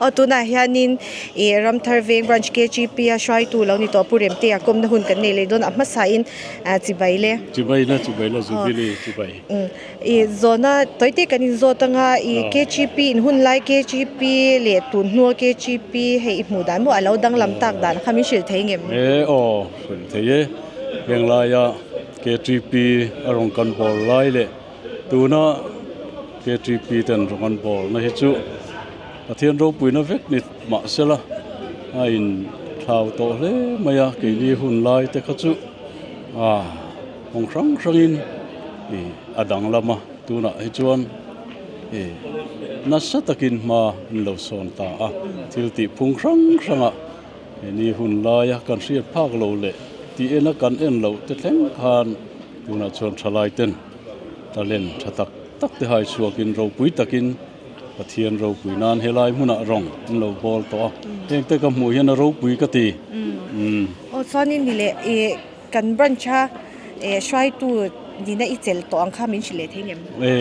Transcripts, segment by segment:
Aw tunah hianin ih Ramthar Veng Branch KGP a hruaitu lo ni tawh Pu Remtea kawmna hun kan nei leh dawn a hmasain ah chibai le. Chibai la chibai la Jubilee chibai. Ih zawhna tawi te kan inzawt anga ih KGP in hun lai KGP leh tun hnua KGP hei i hmuh dan maw a lo danglam tak dan kha min hrilh thei ngem? E aw hrilh thei e heng laia KGP a rawn kan bawl lai leh Tuna KTP ten rawn an bawlna hi chu Pathian ropuina vek ni mahsela a in thlau tawh hle mai a, keini hun lai te kha chu ah kawng hrang hrangin ih a danglam a, tunah hi chuan ih nasa takin hma an lo sawn ta a, thil tih phung hrang hrangah keini hun laia kan hriat phak lo leh tih ena kan en loh te thleng khan. Tunah chuan thalai ten talent tha tak tak te hai chhuakin ropui takin Pathian ropui nan helai hmunah rawng an lo bawl tawh a, heng te ka hmuh hian a ropui ka ti. Umm. Aw chuanin ni leh ih kan branch a eh hruaitu nihna i chelh tawh ang kha min hrilh leh thei ngem? E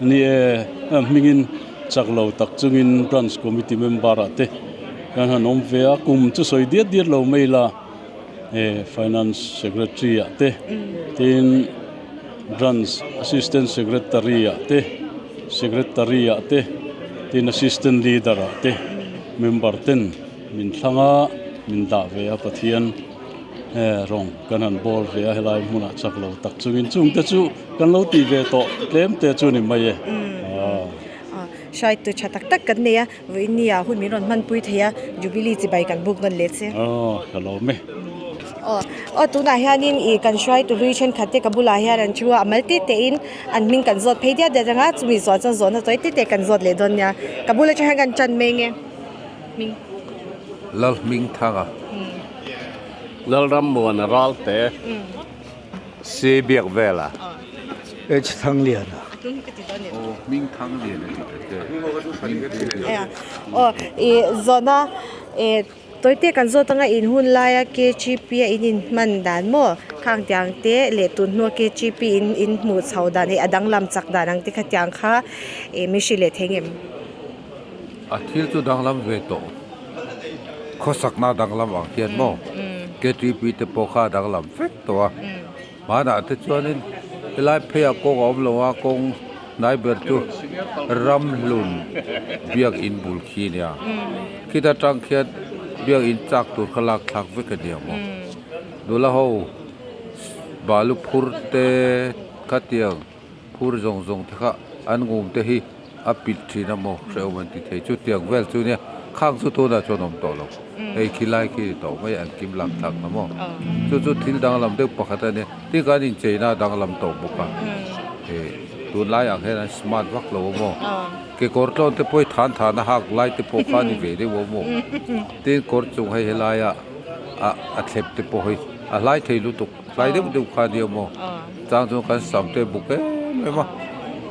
ni e, hmingin chak lo tak chungin branch committee member ah te kan han awm ve a, kum chu sawi diat diat lo mai la. He finance secretary ah te tin branch assistant secretary ah te secretary ah te tin assistant leader ah te member ten min thlang a min dah ve a Pathian he rawng kan han bawl ve a helai hmunah chak lo tak chungin chung te chu kan lo tih ve tawh tlem te chu a ni mai e. Hruaitu tha tak tak kan nei a. Vawiinnia hun min rawn hmanpui thei a, Jubilee chibai kan buk nawn leh che. Aw, ka lawm e. Aw, aw tunah hianin ih kan hruaitu hlui thenkhat te ka bulah hian an thu a, a mal te te in an hming kan zawt phei diat diat ang a, chumi zawh chuan zawhna tawi te te kan zawt leh dawn nia. Ka bul atang hian kan tan mai nge? Hming. Lalhmingthanga. Lalrammuana Ralte. Si biak vela. H Thangliana. Aw hming Thangliana tih ta che. Aw i zawhna e tawite kan zawt anga in hun laia KGP a in inhman dan maw khang tiang te leh tun hnua KGP in in hmuh chho dan hei a danglam chak dan ang te kha tiang kha e min hrilh leh thei ngem. A thil chu danglam ve tawh. Khawsakna danglam ang hian maw KTP te pawh kha a danglam vek tawh a. Hmanah te chuanin helai pheiah kawng a awm lo a, kawng hnai ber chu ramhlun biakin bul khi a nia. Khita tang khian biakin chak tur kha lak thlak vek a nia maw. Nula ho balu phur te khatiang phur zawng zawng te kha an ngum te hi a pilh thin a maw hrehawm an ti thei chu tiang vel chu nia khang chu tunah chuan awm tawh lo hei khi lai khi ni tawh mai an kim lak thlak na maw chu chu thil danglam deuh pakhat a nia tin kan incheina a danglam tawh bawk a eh tunlai ang hian an smart vak lo a maw kekawr tlawn te pawh hi than than a hak lai te pawh kha a ni ve deuh a maw tin kawr chung hei helaia ah a thlep te pawh hi a hlai thei lutuk. Tlai deuh deuh kha nia maw chang chuan kan sam te buk em em a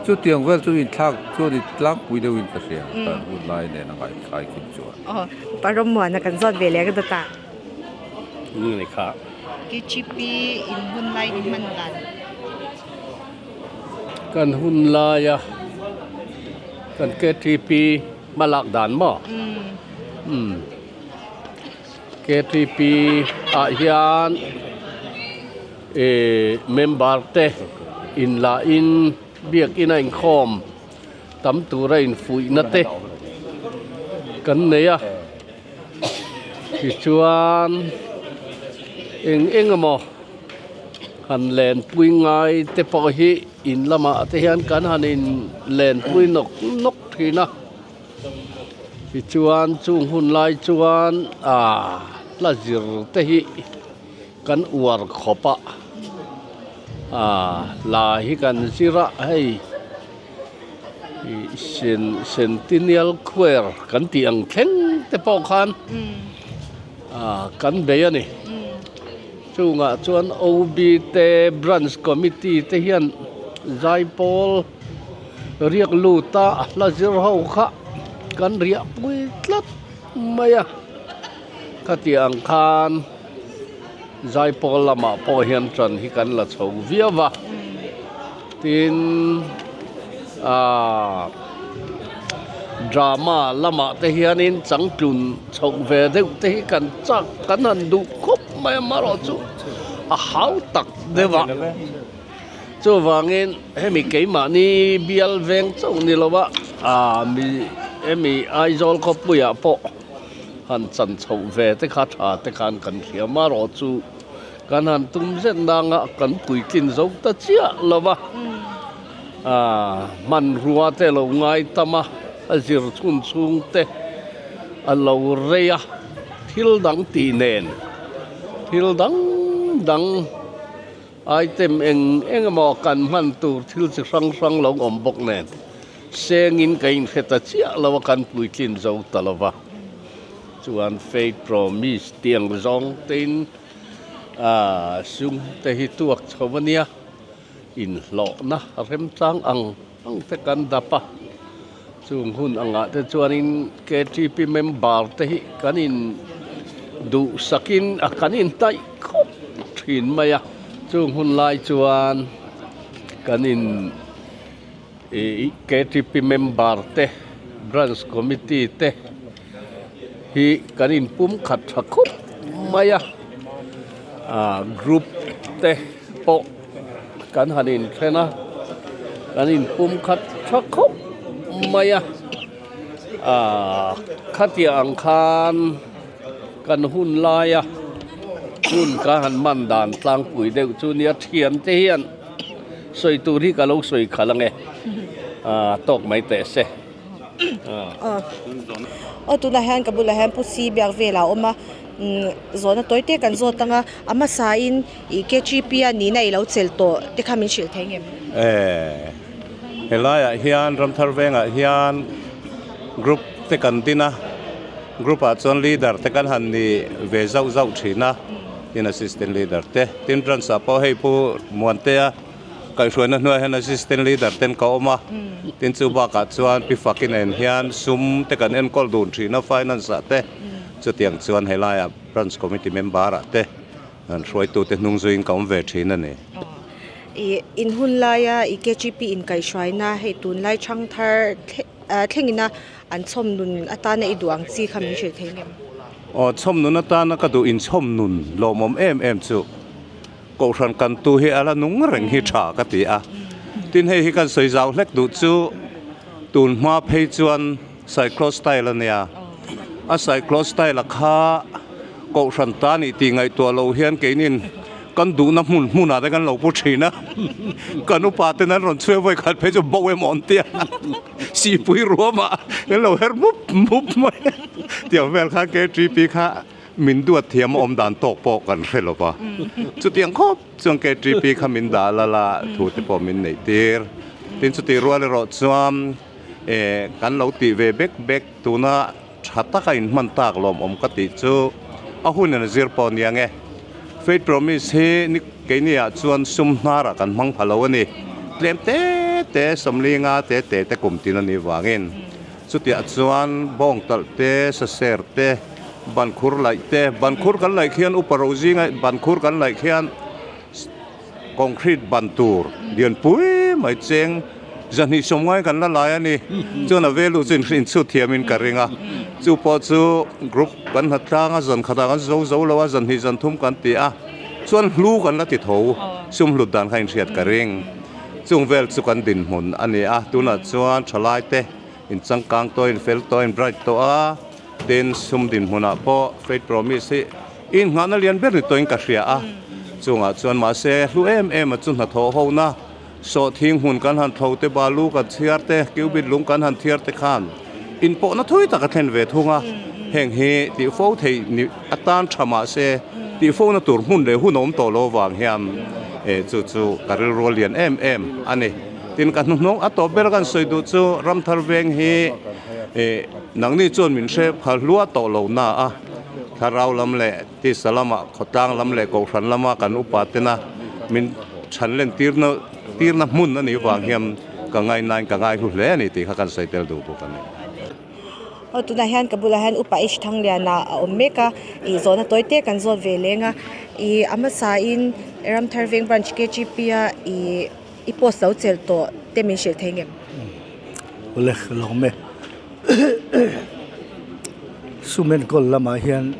chutiang vel chu inthlak chuan in tlangpui deuh in ka hria kan hun lai nen a ngaihthlai kim chuan. Aw pa Rammuana kan zawt ve leh ka dawt a. Ni ni kha. KGP in hun lai in hman dan. Kan hun laia kan KTP hmalak dan maw? Umm. Ktp ah hian ihh member te inlah in biakin a inkhawm tam tura infuihna te kan nei a tichuan eng eng emaw han lenpui ngai te pawh hi in lamah te hian kan han in lenpui nawk nawk thin a. Tichuan chung hun lai chuan aaa hla zir te hi kan uar khawp a aaa hla hi kan zir a hei ih sen centennial choir kan tih ang thleng te pawh khan aaa kan bei a ni chungah chuan OB te branch committee te hian zaipawl. Riak lut a hla zir ho kha kan riah pui tlat mai a khatiang ang khan zaipawl lamah pawh hian tan hi kan la chho viau va tin ahh. Drama lamah te hianin changtlun chhoh ve deuh te hi kan chak kan han duh khawp mai a amaherawhchu a hau tak deuh a. Chuvangin hemi keimahni bial veng chauh ni lo a ah mi hemi Aizawl khawpuiah pawh han chan chhoh ve te kha tha te khan kan hria amaherawhchu Kan han tum zet nanga kan puitlin zo ta chiah lo va, hmanrua te lo ngai tam a, a zir chhun chhung te a lo rei a, thil dang tih nen thil dang dang item eng eng emaw kan hman tur thil chi hrang hrang lo awm bawk nen sengin ka inhre ta chiah lo a, kan puitlin zo ta lo va. Chuan Faith Promise tiang zawng tein sum te hi tuak chho a nia, inhlawhna remchang ang ang te kan dap a, chung hun angah te chuanin ktp member te hi kan in duhsakin a kan intaih khawp thin mai a, chung hun lai chuan kan in ktp member te branch committee te. hi kan inpum khat tha khawp mai a ah group te pawh kan han inthen a kan inpum khat tha khawp mai a ah khatiang ang khan kan hun laia hun ka han man dan tlangpui deuh chu nia thiante hian sawi tur hi ka lo sawi khalh ang e ah tawk mai teh se. Aw tunah hian ka bulah hian pu si biak velah a awm a umm zawhna tawi te kan zawt ang a a hmasa in ih kgp a nihna i lo chelh tawh te kha min hrilh thei ngem? Ehh helaiah hian Ramthar vengah hian group te kan din a group ah chuan leader te kan han ni ve zauh zauh thin a tin assistant leader te tin branch ah pawh hei pu Muantea Kaihhruaina hnuaiah hian Assistant Leader ten ka awm a, tin chu bakah chuan Pi Faki nen hian sum te kan enkawl dun thin a, Finance ah te, chutiang chuan helaiah Branch Committee Member ah te an hruaitute hnung zuiin ka awm ve thin a ni. I in hun laia i KGP inkaihhruaina hei tunlai thangthar thlengina an chhawm nun atana i duh ang chi kha min hrilh thei ngem? Aw, chhawm nun atana ka duh inchhawm nun lawmawm em em chu. Kohhran kantu hi a la nung reng hi tha ka ti a. Tin hei hi kan sawi zau hlek duh chu tun hma phei chuan cyclo style a nia. A cyclo style a kha kohhran ta nih tih ngaihtuah loh hian keinin kan duhna hmun hmunah te kan lo pu thin a. Kan upa ten an rawn chhuai vawi khat phei chu bo emaw an tia. Sihpui ruamah kan lo her mup mup mai a. Tiang vel khan KTP kha. Min duat thiam a awm dan tawk pawh kan hre lo va, chutiang khawp chuan KTP kha min dah lal a, thu te pawh min neih tir. Tin chutih rual erawh chuan eh kan lo tih ve bek bek tuna tha taka inhman tak lawmawm ka tih chu a hun in a zir pawh nia nge. Faith Promise hi ni keini ah chuan sum hnarah kan hmang pha lo a ni. Tlem te te sawmlinga te te te kum tin a nih vangin. Chutiah chuan bawng talh te, saser te, bankhur laih te, bankhur kan laih khian upa ro zinga bankhur kan laih khian concrete ban tur lianpui mai cheng zahnih sawmngai kan la lai a ni. Chuan a velu chu inchhut thiamin ka ring a, chu pawh chu group kan hlat tlang a, zan khatah kan zo zo lo a, zanhnih zan thum kan ti a, chuan hlu kan la ti tho, sum hlut dan kha inhriat ka ring. Chung vel chu kan dinhmun a ni a, tunah chuan thalai te inchangkang tawh, infel tawh, in bright tawh a, tin sum dinhmunah pawh Faith Promise hi inngahna lian ber ni tawhin ka hria a, chungah chuan mahse hlu em em a chu hnathawh hona sawhthing hmun kan han thlo te, balu kan chhiar te, cubit lung kan han thiar te khan inpawhna thui tak a thlen ve thung a, heng hi tihfo theih ni atan tha mahse tihfona tur hmun leh hun a awm tawh lo avang hian eh chu chu ka rilru a lian em em a ni. Tin ka hnuhnawng a tawp ber kan sawi duh chu Ramthar veng hi eh nangni chuan min hre phal hlua tawh lo na a, thlarau lam leh tisa lamah khawtlang lam leh kohhran lama kan upa tena min chhan len tirna tirna hmun a nih vang hian ka ngaihnain ka ngaihlu hle a ni tih kha kan sawi tel duh bawk a ni. Aw tunah hian ka bulah hian upa H Thangliana a awm mek a ih zawhna tawi te kan zawt ve leng a ih a hmasa in Ramthar Veng Branch K_G_P a ih i post lo chelh tawh te min hrilh thei ngem? Awle ka lawm e. Sum enkawl lamah hian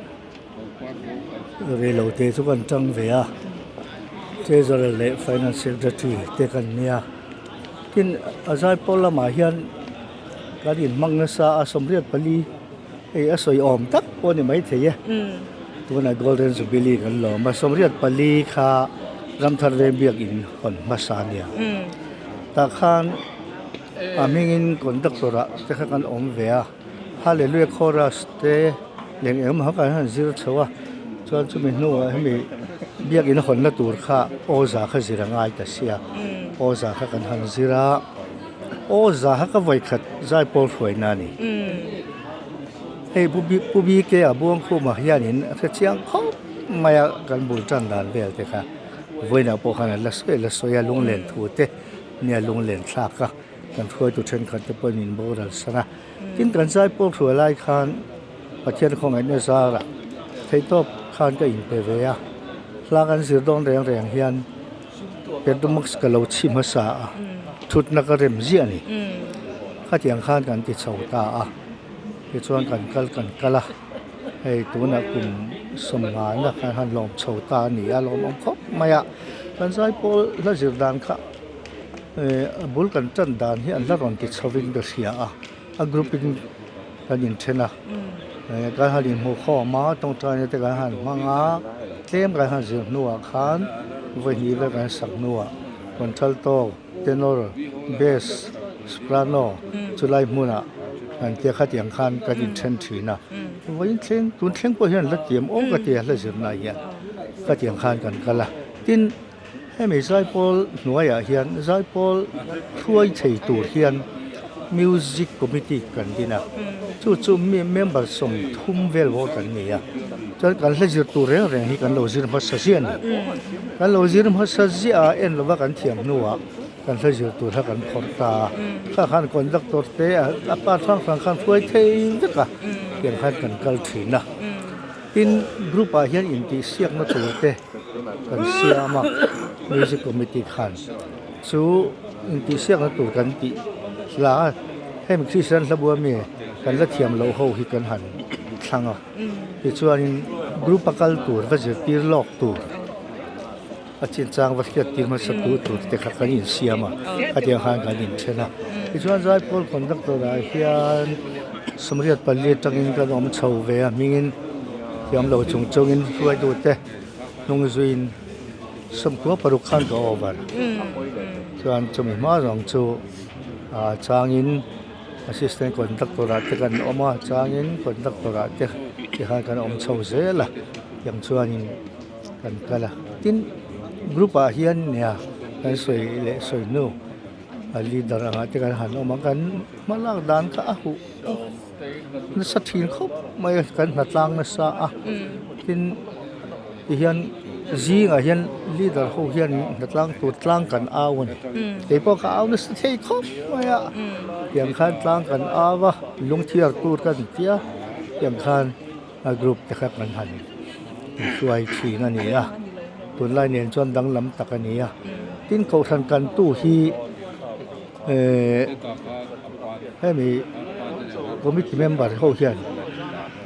rei lo te chu kan tang ve a treasurer leh finance secretary te kan nia tin a zaipawl lamah hian kan inhmang nasa a 84 hei a sawi awm tak pawh a ni maithei e tunah golden jubilee kan lawm a 84 kha ramthar veng biakin hawn hmasa a nia tah khan. A hmingin conductor ah te kha kan awm ve a Hallelujah chorus te leh eng emaw kha kan han zir chho a chuan chumi hnuah hemi biakin hawnna tur kha awza kha zir a ngai ta sia awza kha kan han zir a awza kha ka vawikhat zaipawl hruaina a ni hei pu BK a buangkhumah hianin a hre chiang khawp mai a kan bul tan dan vel te kha vawiinah pawh khan an la sawi la sawi a lunglen thu te. Nia lunglen thlak a, kan hruaitu thenkhat te pawhin min boral san a. Tin kan zai pawh hruai lai khan Pathian khawngaihna zarah theihtawp khan ka inpe ve a, hla kan zir dawn reng reng hian Petromax ka lo chhi hmasa a, thutna ka rem ziah a ni. Khatiang khan kan ti chho ta a, tichuan kan kal kan kal a, hei tunah kum sawmngana kan han lawm chho ta a ni a, lawmawm khawp mai a. Kan zaipawl hla zir dan kha eh a bul kan tan dan hi an la rawn ti chho in ka hria a a group in kan inthen a eh kan han inhmuh khawm a tawngtaina te kan han hmang a tlem kan han zir hnuah khan vawi hnih vel kan sak hnuah contralto tenor bass soprano chulai hmunah an tia khatiang khan kan inthen thin a vawiin thleng tun thleng pawh hian la tiam awm ka ti a hla zirna hian. Khatiang khan kan kal a, tin hemi zaipawl hnuaiah hian zaipawl hruai thei tur hian music committee kan din a, chu chu mi member 30 vel bawk kan ni a, chuan kan hla zir tur reng reng hi kan lo zir hmasa ziah a ni. Kan lo zir hmasa ziah a en lova kan thiam hnuah kan hla zir tur kha kan phawrh ta a, kha khan conductor te a pa hrang hrang khan hruai thei vek a, tiang khan kan kal thin a. Tin, group ah hian intihsiakna tur te kan siam a, music committee khan chu intihsiakna tur kan tih hla a, hemi Kristian hla bua mi kan la thiam loh ho hi kan han thlang a, tichuanin group a kal tur va zirtir lawk tur a chinchang va hriattir hmasa tu tur te kha kan insiam a, khatiang khan kan inthen a. Tichuan Zaipawl conductor ah hian 84 atangin kan awm chho ve a, hmingin thiam lo chung chungin hruaitu te hnung zuiin 96 khan ka over. Chuan chumi hma zawng chu ah changin assistant conductor ah te kan awm a, changin conductor ah te tikhan kan awm chho zel a, tiang chuanin. kan kal a tin group ah hian nia kan sawi leh sawi hnu a leader angah te kan han awm a kan hma lak dan kha a huh nasa thin khawp mai a kan hnatlang nasa a tin tihian zingah hian leader ho hian hnatlang tur tlang kan au a ni keipawh ka au nasa thei khawp mai a tiang khan tlang kan au a lungthiar tur kan tia tiang khan. A group te kha kan han inhruai thin a ni a, tunlai nen chuan danglam tak a ni a, tin kohhran kantu hi ehh hemi committee member ho hian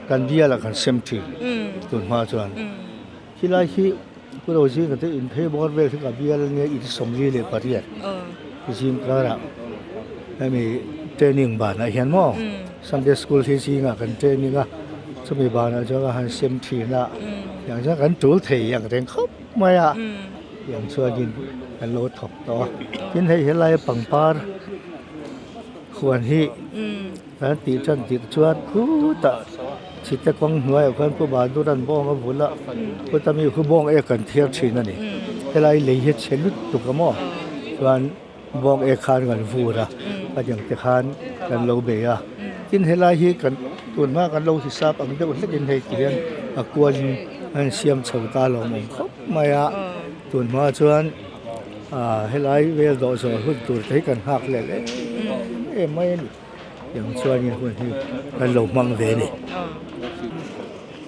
kan bialah kan sem thin tun hma chuan khilai hi Pu Rozinga te inphei bawr vel hi ka bial ania in 48 zing karah hemi training banah hian maw Sunday school hi zingah kan training a chumi banah chuan ka han sem thin a tiang chuan kan tul thei ang reng khawp mai a tiang chuanin kan lo thawk tawh a tin hei helai pangpar huan hi. Kan tih tan tirh chuan khutah chite kawng hnuaiah khuan Pu Bahadur-a'n bawng a vul a, khuta mi khu bawng ek an thiar thin a ni. Helai lei hi a chhe lut tuk a maw? Chuan bawng ek khan kan vur a, a dang te khan kan lo bei a. Tin helai hi kan tun hma kan lo hisap ang deuh hlekin hei ti hian a kualin a insiam chho ta a lawmawm khawp mai a. Tun hma chuan ah helai vel dawh zawh hun tur te hi kan nghak leh em em mai a ni. Tiang chuanin hun hi kan lo hmang ve a ni.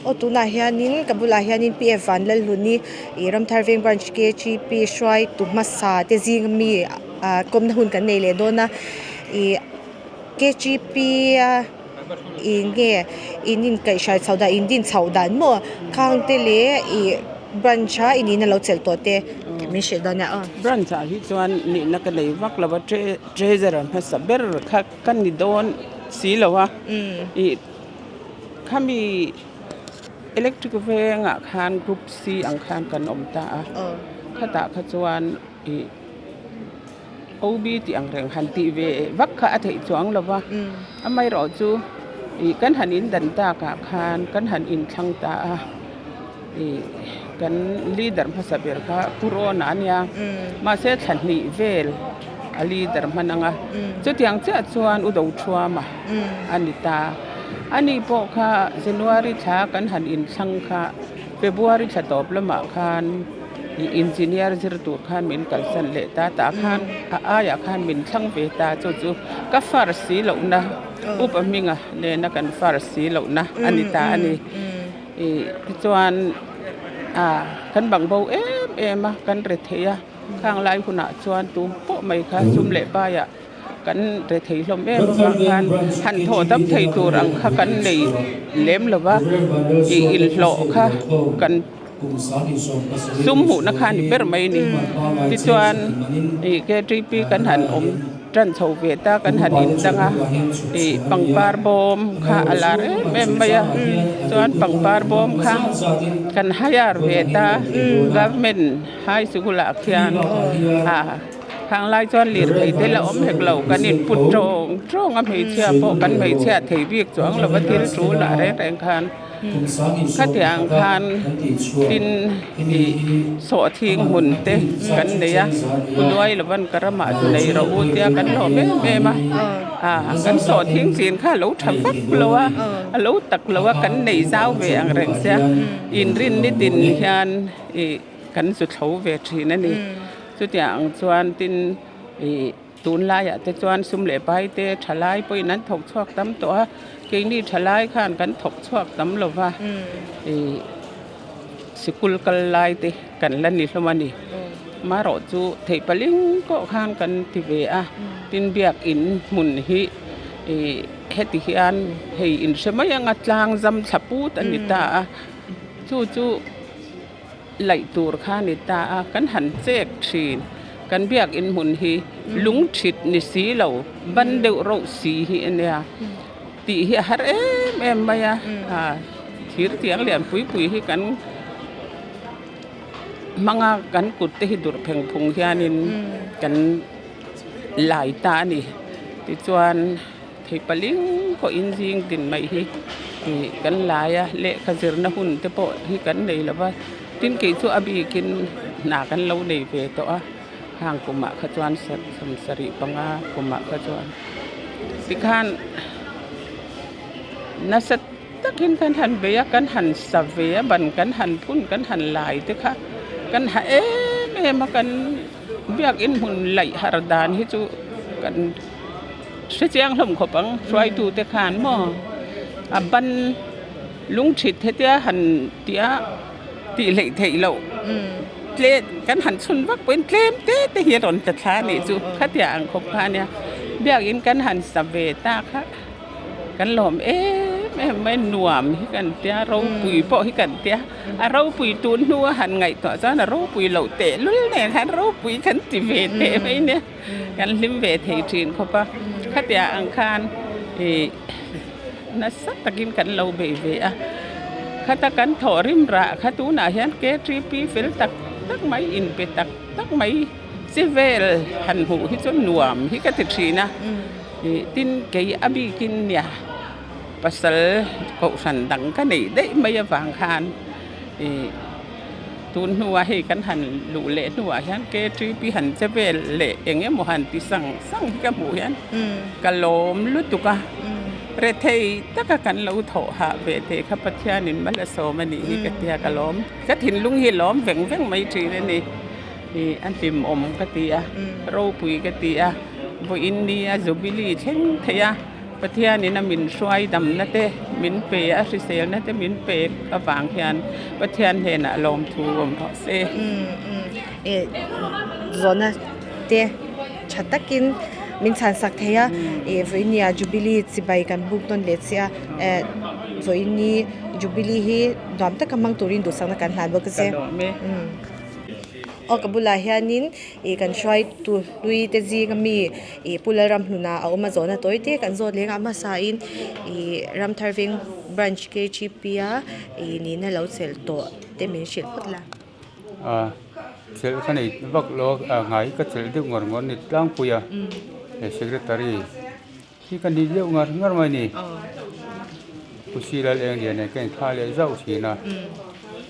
Aw tunah hianin ka bulah hianin PF Vanlalhluni ih Ramthar Veng Branch KGP hruaitu hmasa te zing ami ah kawmna hun kan nei leh dawn a ih KGP a. Eng nge in inkaihhrai chhoh dan in din chhoh dan maw khang te leh ih branch a in in a lo chelh tawh te min hrilh dawn nia aw. Branch ah hi chuan nihna ka nei vak lo a treasurer hmasa ber kha ka ni dawn si lo a ih khami electric vengah khan group C ang khan kan awm ta a khatah kha chuan ih. OB tih ang reng han tih ve vak kha a theih chuang lo va, amaherawh chu ih kan han in dan tak ah khan kan han inthlang ta a, ih kan leader hmasa ber kha Pu Rawna a nia, mahse thla hnih vel a leader hman ang a, chutiang chiah chuan U Dothuama a ni ta, ani pawh kha January thla kan han inthlang kha February thla tawp lamah khan. Engineer zir tur khan min kalsan leh ta tah khan a aiah khan min thlang ve ta chu chu ka far si lohna upa hminga nena kan far si lohna a ni ta a ni ih tichuan ah kan bang bo em em a kan re thei a khang lai hunah chuan tu pawh mai kha sum leh paiah kan re thei hlawm em avang khan han thawh dam thei tur ang kha kan nei lem lo va ih inhlawh kha kan. Sum hmuhna kha a ni ber mai a ni. Tichuan ih KTP kan han awm tan chho ve ta kan han indang a ih pangpar bawm kha a lar em em mai a chuan pangpar bawm kha kan hire ve ta government high sikul ah khian ah khang lai chuan lirthei te la awm hek lo kan input tawng tawng a hmeichhia pawh kan hmeichhia thei bik chuang lova thil tul ah reng reng khan. Khatiang khan tin ih sawhthing hmun te kan nei a, Kuduai lovan ka ramah chu nei rawh u tia kan hlawm em em a, ah kan sawhthing chin kha a lo tha vak lo a, a lo tak lo a kan nei zau ve ang reng sia, inrin nitin hian ih kan zu thlo ve thin a ni. Chutiang ang chuan tin ih. Tunlaiah te chuan sum leh pai te thalai pawhin an thawk chhuak tam tawh a, keini thalai khan kan thawk chhuak tam lo va, ih sikul kal lai te kan la ni hlawm a ni. Marawh chu theih paling pawh khan kan ti ve a, tin biakin hmun hi ih heti hian hei inhre mai anga tlang zam thla put a ni ta a, chu chu. Laih tur kha a ni ta a, kan han chek thin. Kan biakin hmun hi lung thit ni si lo, ban deuh reuh si hi a nia. Tih hi a har em em mai a, thir tiang lian pui pui hi kan hmang a, kan kut te hi durh pheng phung hianin kan lai ta a ni. Tichuan. Thei paling pawhin zing din mai hi ih kan lai a, lehkha zirna hun te pawh hi kan nei lo va, tin kei chu a bikin hna kan lo nei ve tawh a, hang kumah kha chuan sawmsarih panga kumah kha chuan tikhan nasa takin kan han bei a, kan han sa ve a, ban kan han phun kan han lai te kha kan ha em em a, kan biakin hmun laih har dan hi chu kan. Hre chiang hlawm khawp ang hruaitu te khan maw a ban lungchhit hetia han tia tih hleih theih loh tle kan han chhun vak pawhin tlem te te hi a rawn tla thla a nih chu khatia ang khawp kha a nia biakin kan han sa ve ta kha kan lawm em em mai nuam hi kan tia ropui pawh hi kan tia a ropui tun hnu a han ngaihtuah chuan a ropui loh tehlul nen khan ropui kan ti ve teh mai nia. Kan hlim ve thei thin khawp a, khatia ang khan ih nasa takin kan lo bei ve a, khata kan thawh rim rah kha tunah hian KTP fel tak tak mai inpe tak tak mai chi vel han hmuh hi chu nuam hi ka ti thin a, ih tin kei a bikin nia pasal kohhran dang ka neih daih mai avang khan ih. Tun hnuah hei kan han luh leh hnuah hian KTP han che vel leh eng emaw han ti sang sang hi ka hmuh hian ka lawm lutuk a, rethei taka kan lo thawh hah ve thei kha Pathianin mal a sawm a nih hi ka tia ka lawm ka thinlung hi lawm veng veng mai thin a ni ih a hlimawm ka ti a ropui ka ti a vawiin nia Jubilee thleng thei a. Pathianin a min hruai damna te min pe a, hriselna te min pek avang hian Pathian hnenah lawmthu awm rawh se. Zawhna te tha takin Min chhan sak thei a, ih vawiin ah Jubilee chibai kan buk nawn leh chiah a, eh vawiin ni Jubilee hi nuam taka hmang turin duhsakna kan hlan bawk a che. Aw ka bulah hianin ih kan hruaitu hlui te zinga mi ih Pu Lalramhluna a awm a zawhna tawi te kan zawt leng a hmasain ih Ramthar veng branch K_G_P a ih nihna lo chelh tawh te min hrilh phawt la. A chelh ka nei vak lo a ngai ka chelh deuh ngawr ngawr a ni tlangpui a he secretary hi ka ni deuh ngar ngar mai a ni Pu Silal eng lian nen ka inthlah leh zauh thin a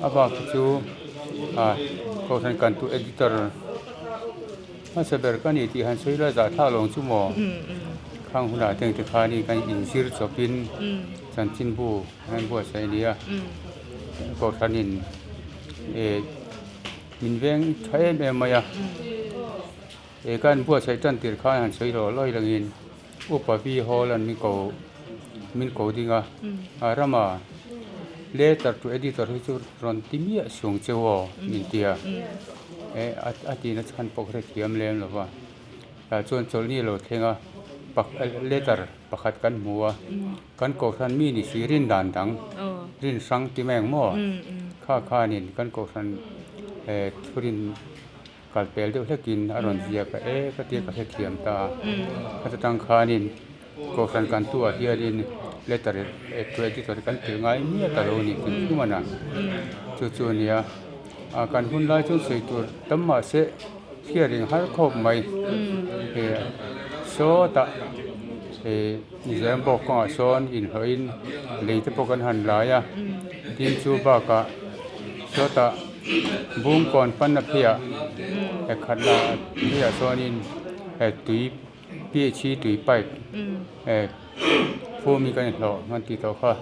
a bak te chu ah kohhran kan tu editor hmasa ber ka ni tih han sawi la zahthlak lo ang chu maw khang hunah te engte khan kan inzir chawpin chanchinbu an buatsaih a ni a kohhranin eh min veng tha em em mai a eh ka an buatsaih tan tir khan han sawi hlawh hlawh langin upa vi hall an min ko min ko ding a a rama letter to editor hi chu rawn ti miah suang cheu aw min ti a eh a tihna chhan pawh ka hrethiam lem lo va tah chuan chawlhni a lo thleng a letter pakhat kan hmu a. Kan kohhran mi ni si rin dan dang, rin hrang ti mai ang maw? Kha khanin kan kohhran thurin kal pel deuh hlekin a rawn ziak a, e ka tia ka hrethiam ta a. Khata tang khanin kohhran kan tuah hianin letter to editor kan tirh ngai miah ta lo a ni tih thung a na. Chu chu a nia, kan hun lai chuan sawi tur tam mahse hriat eng har khawp mai. Sawtah. Zem bawk kawngah sawn inhlawhin lei te pawh kan han lai a tin chu bakah sawtah bungkawn panna pheiah khat lah pheiah sawnin tui ph hi tui pipe phum hi kan inhlawh an tih tawh kha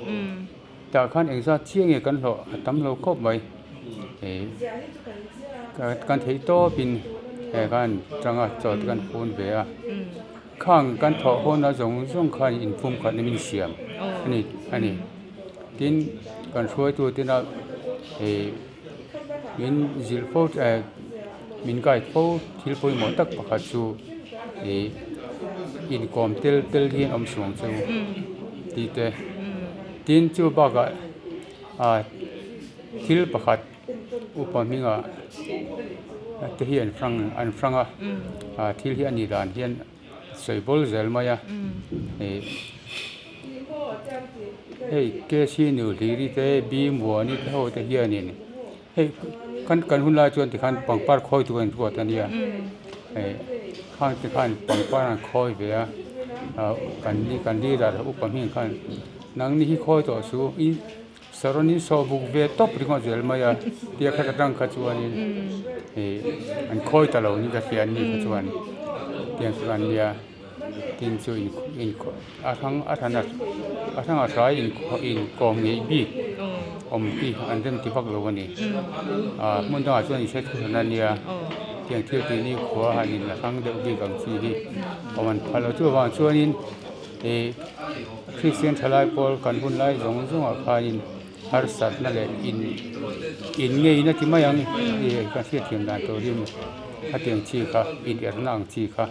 tah khan engzat chiah nge kan hlawh a tam lo khawp mai kan theih tawpin khan tanga chaw te kan phun ve a. Khang kan thawh hawna zawng zawng khan inpum khat na min siam a ni a ni. Tin, kan hruaitu tena ih min zilh fo eh min guide fo thil pawimawh tak pakhat chu ih inkawm tel tel hian awm suang chu tih te. Tin, chu bakah ah thil pakhat. Upa hmingah te hi an hrang an hrang a ah thil hi a nih dan hian sawi bawl zel mai a ih hei K C nu hliri te B muani te ho te hianin hei kan kan hun lai chuan tikhan pangpar khawi tur an ruat a nia ih khang te khan pangpar an khawi ve a ah kan kan leader upa hming khan nangni hi khawi tawh suh i. Sarawnin saw buk ve tawp ringawt zel mai a, tia khat atang kha chuanin ih an khawi ta lo ni ka hria an ni kha chuan tiang chu an nia tin chu in in a hrang a hran a a hrang a hrai in inkawm ngeih bik awm hi an rem ti vak lo a ni ah hmun dangah chuan in hre thu hran a nia tiang thil tih ni khua han in la hrang deuh bik ang chi hi awm an phal lo chuvang chuanin. Ih Kristian thalai pawl kan hun lai zawng zawngah khanin harsatna leh in in ngeina ti mai ang ih kan hriatthiam dan turin hetiang chi kha inerna ang chi kha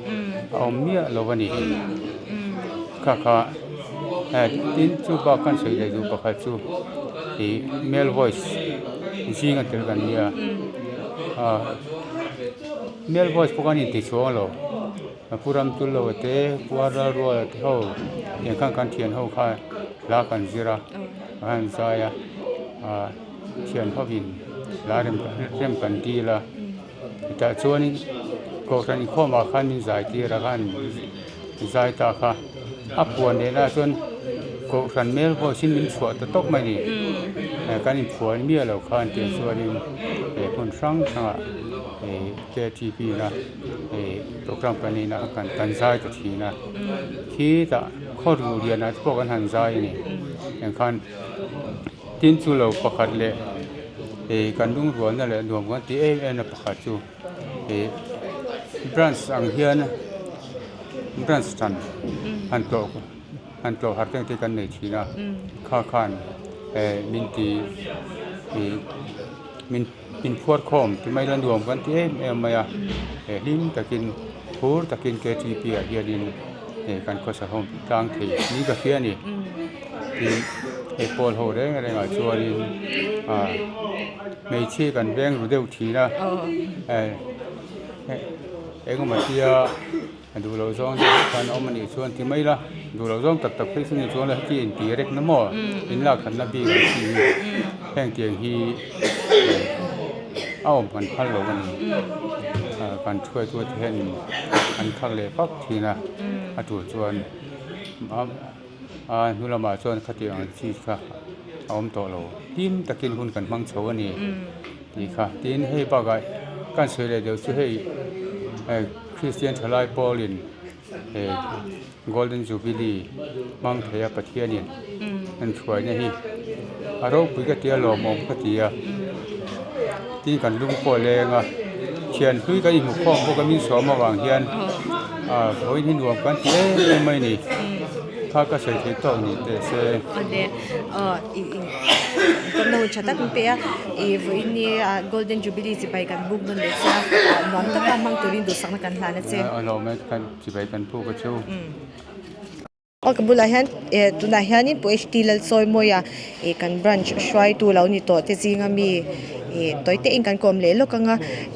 a awm miah lo a ni. Kha kha tin chu bak kan sawi leh duh pakhat chu ih male voice zinga tel kan nia ah male voice pawh khan intichhuang lo. A pu ram tul lo te puar ral rual te ho tiang khan kan thian ho kha hla kan zir a a han zai a ah thian ho in hla rem rem kan dil a tah chuanin kohhran inkhawm ah khan min zai tir a khan zai ta kha a puan leh lah chuan kohhran hmel pawh sin min chhuah ta tawp mai a ni kan inphuan miah lo khan tiang chuanin he hmun hrang hrangah ih K T P na. Hei program kan neihna kha kan kan zai ta thin a khitah khaw ruh lianah te pawh kan han zai a ni engkhan tin chu lo pakhat leh ih kan lungrualna leh nuam kan tih em em na pakhat chu ih branch ang hian branch tan han tlawh han tlawh har te kan nei thin a kha khan eh min ti ih min. Inphuar khawm ti mai la nuam kan ti em em mai a, he hlim takin. Phur takin KTP ah hianin eh kan khawsa ho tlang thei ni ka hria a ni. Tin, hei pawl ho reng rengah chuanin ah hmeichhia kan veng ru deuh thin a, eh engemaw tia duh loh zawng deuh khan a awm a nih chuan ti mai la, duh loh zawng tak tak phei chu ni chuan la heti inti rek na maw inlak thatna bik ang chi hi heng tiang hi a awm kan phal lo a ni. Kan thuaitute hian an khak leh vak thin a, a tul chuan a hnu lamah chuan khatiang ang chi kha a awm tawh lo. Hlim takin hun kan hmang chho a ni tih kha. Tin, hei bakah kan sawi leh deuh chu hei Kristian thalai pawlin he Golden Jubilee hmang thei a Pathianin an hruaina hi a ropui ka ti a lawmawm ka ti a tin kan lung pawh a leng a thian hlui kan inhmu khawm bawk a min sawm avang hian ah vawiin hi nuam kan ti em em mai a ni kha ka sawi theih tawk ni teh se. Kan lo tha tak pe a ih vawiin ni ah golden jubilee chibai kan buk dawn leh che a nuam taka hmang turin duhsakna kan hlan a che. A lawm e kan chibai kan buk a chu. Aw ka bulah hian eh tunah hianin Pu HT Lalchawimawia ih kan branch hruaitu lo ni tawh te zinga mi ih tawi te in kan kawm leh lawk ang a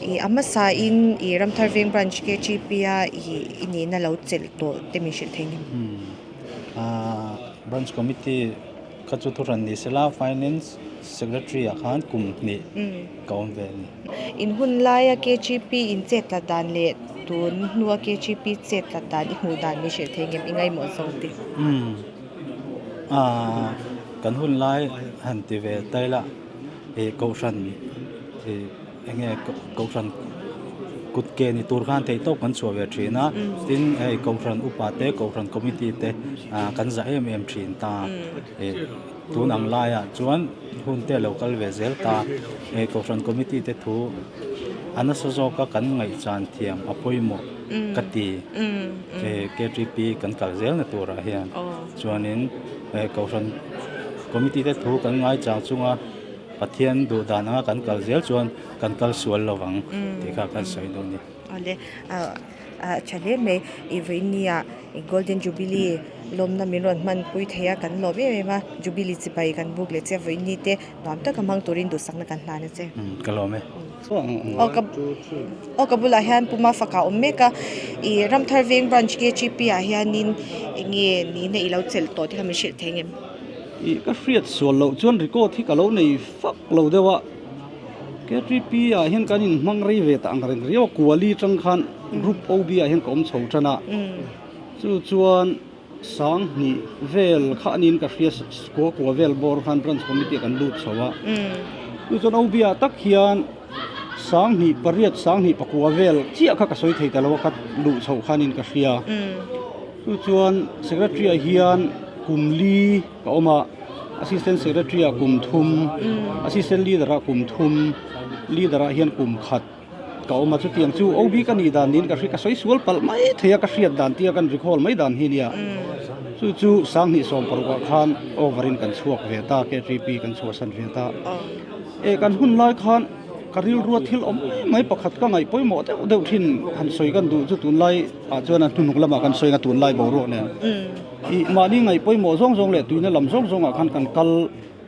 ih a hmasa in ih Ramthar Veng branch KGP a ih i nihna lo chelh tawh te min hrilh thei ngem. Ahh branch committee. Kha chu thuhran ni sela Finance Secretary ah khan kum hnih ka awm ve a ni. In hun laia KGP in chet tlat dan leh tun hnua KGP chet tlat dan i hmuh dan min hrilh thei ngem i ngaimawh zawk te? Umm aah kan hun lai han ti ve ta ila ih kohhran ih eng nge kohhran kut ke ni tur khan theih tawp kan chhuah ve thin a tin hei kohhran upa te kohhran committee te ah kan zah em em thin ta ih tun ang laiah chuan hun te a lo kal ve zel ta hei kohhran committee te thu a nasa zawk a kan ngaihchan thiam a pawimawh ka ti he K T P kan kal zel na turah hian chuanin he kohhran committee te thu kan ngaichang chunga. Pathian duh dan anga kan kal zel chuan kan kal sual lo vang tih kha kan sawi dawn a ni. Awle a tha hle mai i vawinia Golden Jubilee lawmna min rawn hman pui thei a kan lawm em em a Jubilee chibai kan buk leh che vawiini te nuam taka hmang turin duhsakna kan hlan a che. Ka lawm e. Aw ka bulah hian Puma faka awm mek a i Ramthar Veng Branch K G P ah hianin enge nihna i lo chelh tawh te kha min hrilh thei ngem? Ih ka hriat sual loh chuan record hi ka lo nei fak lo deuh a, KTP ah hian kan inhmang rei ve ta ang reng riau a, Kuali atang khan group OB ah hian ka awm chho tan a, chu chuan Sanghnih vel kha aniin ka hria kua kua vel bawr khan branch committee ah kan lut chho a, chu chuan OB ah tak hian Sanghnih pariat Sanghnih pakua vel chiah kha ka sawi thei ta lo a, ka luh chhoh khanin ka hria. Chu chuan Secretary ah hian kum li ka awm a, Assistant Secretary ah kum thum, Assistant Leader ah kum thum, Leader ah hian kum khat ka awm a. Chutiang chu OB ka nih dan niin ka hria, ka sawi sual palh mai thei a, ka hriat dan tia kan recall mai dan hi nia. Chu chu 2016 ah khan over in kan chhuak ve ta, KTP kan chhuahsan ve ta. E kan hun lai khan ka rilrua thil awm mai mai pakhat ka ngaih pawimawh deuh deuh thin han sawi kan duh chu tunlai ah chuan a hnuhnuk lamah kan sawi a tunlai boruak nen ih mahni ngaih pawimawh zawng zawng leh tuina lam zawng zawngah khan kan kal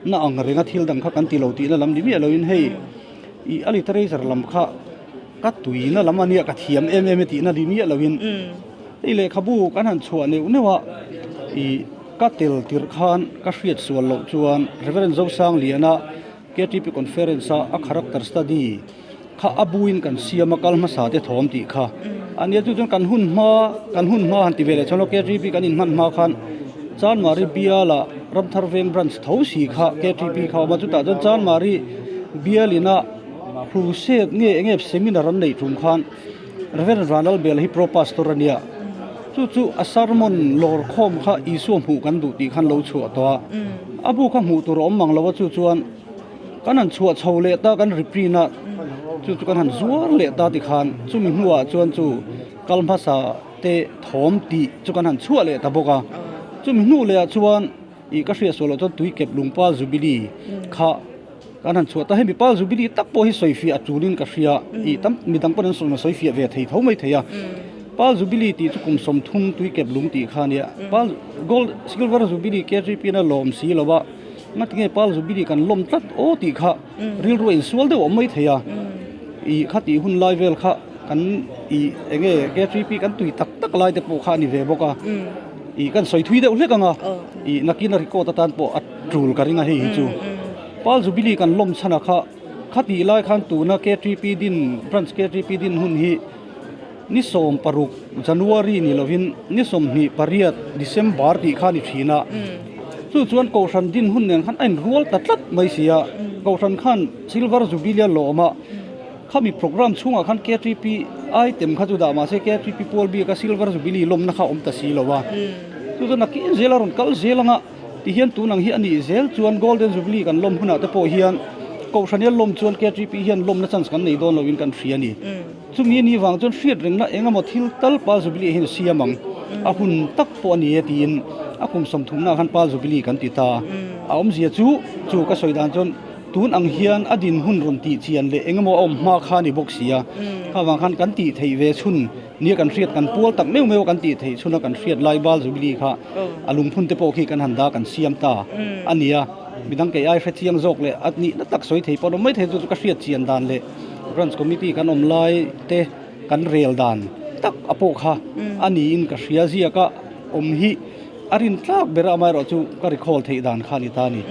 na ang renga thil dang kha kan ti lo tihna lam ni miah loin hei ih a literature lam kha ka tuina lam ania ka thiam em em e tihna ni miah loin hei lehkhabu kan han chhuah neuh neuh a ih ka tel tirh khan ka hriat sual loh chuan Reverend Zosangliana KTP Conference a a character study kha a buin kan siam a kal hmasa te thawm tih kha a nia chu chuan kan hun hma kan hun hma han ti ve leh chuan KTP kan inhman hma khan Chanmari biala Ramthar Veng branch tho si kha KTP kha a awm a chutah chuan Chanmari bialina crusade nge eng nge seminar an neih tum khan Reverend Vanlalbela hi pro pastor a nia chu chu a sermon lawr khawm kha Isua hmuh kan duh tih khan lo chhuah tawh a a bu kha hmuh tur a awm mang lo a chu chuan Kan han chhuah chho leh ta kan reprint a chu chu kan han zuar leh ta tikhan chumi hnuah chuan chu kal hmasa te thawm tih chu kan han chhuah leh ta bawk a chumi hnu leh ah chuan ih ka hriat sual loh chuan tui kep lungpa jubilee kha kan han chhuah ta hemi pal jubilee tak pawh hi sawifiah a tulin ka hria ih tam midang pawn an sawifiah ve thei tho mai thei a. Pearl Jubilee tih chu kum 30 tuikep lung tih kha a nia. Pearl Gold Silver Jubilee KGP in a lawm si lo a, ngatinge Pearl Jubilee kan lawm tlat aw tih kha rilru a insual deuh awm mai thei a. Ih kha tih hun lai vel kha kan ih eng nge KGP kan tui tak tak lai te pawh kha a ni ve bawk a. Ih kan sawi thui deuh hlek ang a, ih nakin a record atan pawh a tul ka ring a hei hi chu. Pearl Jubilee kan lawm chhan a kha khatih lai khan tuna KTP din branch KTP din hun hi ni 16 January ni lovin ni 28 December tih kha a ni thin a. Chu chuan Kohhran din hun nen khan a inrual ta tlat mai si a. Kohhran khan Silver Jubilee a lawm a, khami programme chhungah khan KTP item kha chu dah mahse KTP pual bika Silver Jubilee lawmna kha a awm ta si lo a. Chu chuan nakin zel a rawn kal zel ang a. Tihian tun ang hi a nih zel chuan Golden Jubilee kan lawm hunah te pawh hian Kohhran hian lawm chuan KTP hian lawmna chance kan nei dawn loin kan hria a ni. Chumi a nih vang chuan hriat rengna eng emaw thil tal Pearl Jubilee hian siam ang a hun tak pawh a ni e tiin a kum 30 ah khan Pearl Jubilee kan ti ta. A awmzia chu chu ka sawi dan chuan tun ang hian a dinhmun rawn tih chian leh eng emaw a awm hma kha a ni bawk si a. Kha vang khan kan tih theih ve chhun nia kan hriat kan pual tak meuh meuh a kan tih theih chhun a kan hriat lai Pearl Jubilee kha a lungphun te pawh khi kan han da kan siam ta a ni a. Midang kei ai hre chiang zawk leh a nihna tak sawi thei pawh an awm mai thei chu chu ka hriat chian dan leh Branch Committee kan awm lai te kan rel dan tak a pawh kha a niin ka hria ziak a awm hi a rin tlak ber a amaherawh chu ka recall theih dan kha a ni ta a ni.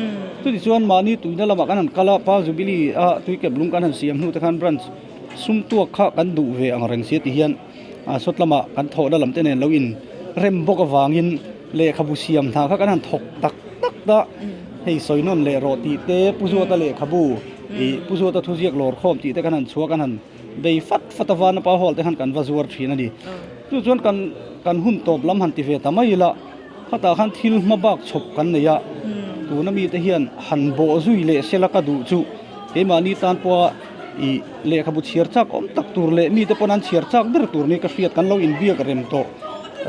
Chutichuan mahni tuina lamah kan han kal a Pearl Jubilee a tuikep lung kan han siam hnu te khan Branch sum tuak kha kan duh ve ang reng sia ti hian a sawt lamah kan thawhna lam te nen lo in rem bawk avangin lehkhabu siam hna kha kan han thawk tak tak ta hei sawi nawn leh rawh tih te Pu Zuata lehkhabu ih Pu Zuata thuziak lawr khawm tih te kan han chhuah kan han bei fat fat a Vanapa hall te khan kan va zuar thin a ni. Chu chuan kan kan hun tawp lam han ti ve ta mai ila khatah khan thil hma bak chhawp kan nei a tuna mite hian han bawh zui leh sela ka duh chu keimahni tan pawha ih lehkhabu chhiar chak awm tak tur leh mite pawn an chhiar chak ber tur ni ka hriat kan lo inbiak rem tawh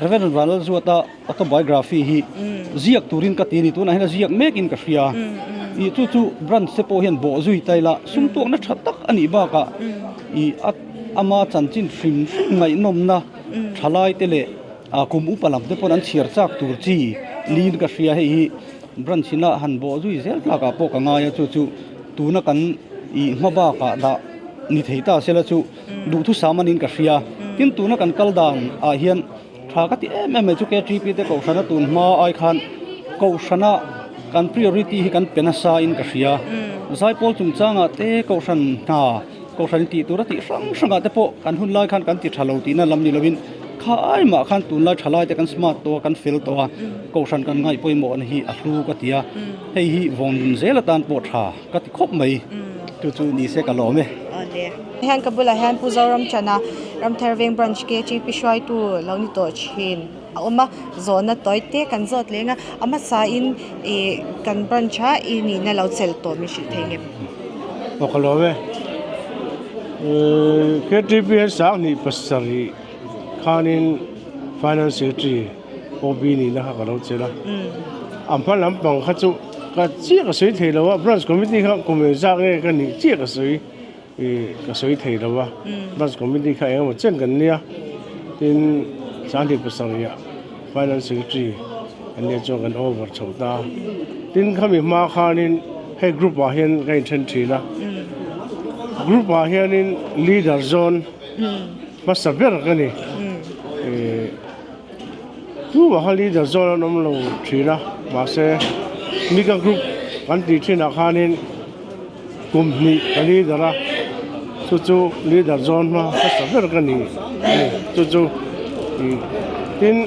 Reverend Vanlalzuata autobiography hi ziak turin ka ti a ni tunah hian a ziak mekin ka hria ih chu chu branch te pawh hian bawh zui ta ila sum tuakna tha tak a nih bakah ih a ama chanchin hrim hrim ngaihnawmna thalai te leh ah kum upa lam te pawn an chhiar chak tur chi niin ka hria hei hi branch ina han bawh zui zel tlakah pawh ka ngai a chu chu tuna kan ih hma bakah dah ni thei ta sela chu duhthusam a niin ka hria tin tuna kan kal dan ah hian Tha ka ti em em mai chu KTP te kohhrana tun hma ai khan kohhrana kan priority hi kan pe nasa in ka hria. Zaipawl chungchangah te kohhran hna kohhran tih tura tih hrang hrangah te pawh kan hun lai khan kan ti tha lo tihna lam ni lovin kha ai mah khan tunlai tha lai te kan smart tawh a kan fel tawh a kohhran kan ngaih pawimawhna hi a hlu ka ti a hei hi vawnlun zel atan pawh tha ka ti khawp mai chu chu ni se ka lawm e. Hian ka bulah hian Pu Zoramchana Ramthar Veng Branch KTP hruaitu lo ni tawh thin a awm a, zawhna tawi te kan zawt leng a, a hmasa in ih kan branch a i nihna lo chelh tawh min hrilh thei ngem. Aw ka lawm e. KTP hian 27 khanin Finance Secretary OB nihna kha ka lo chelh a. A hma lampang kha chu ka chiah ka sawi thei lo a, Branch Committee kha kum engzak nge ka nih chiah ka sawi. Ih ka sawi thei lo a, bus committee kha engemaw chen kan nia, tin 27 ah finance secretary an nia chuan kan over chho ta a, tin khami hma khanin hei group ah hian ka inthen thin a, group ah hianin leader zawn hmasa ber ka ni, ih tumah kha leader zawn an awm lo thin a, mahse mika group kan tih thinah khanin. Kum hnih ka leader a, chu chu leader zawn hma hmasa ber ka ni a ni. Chu chu ih tin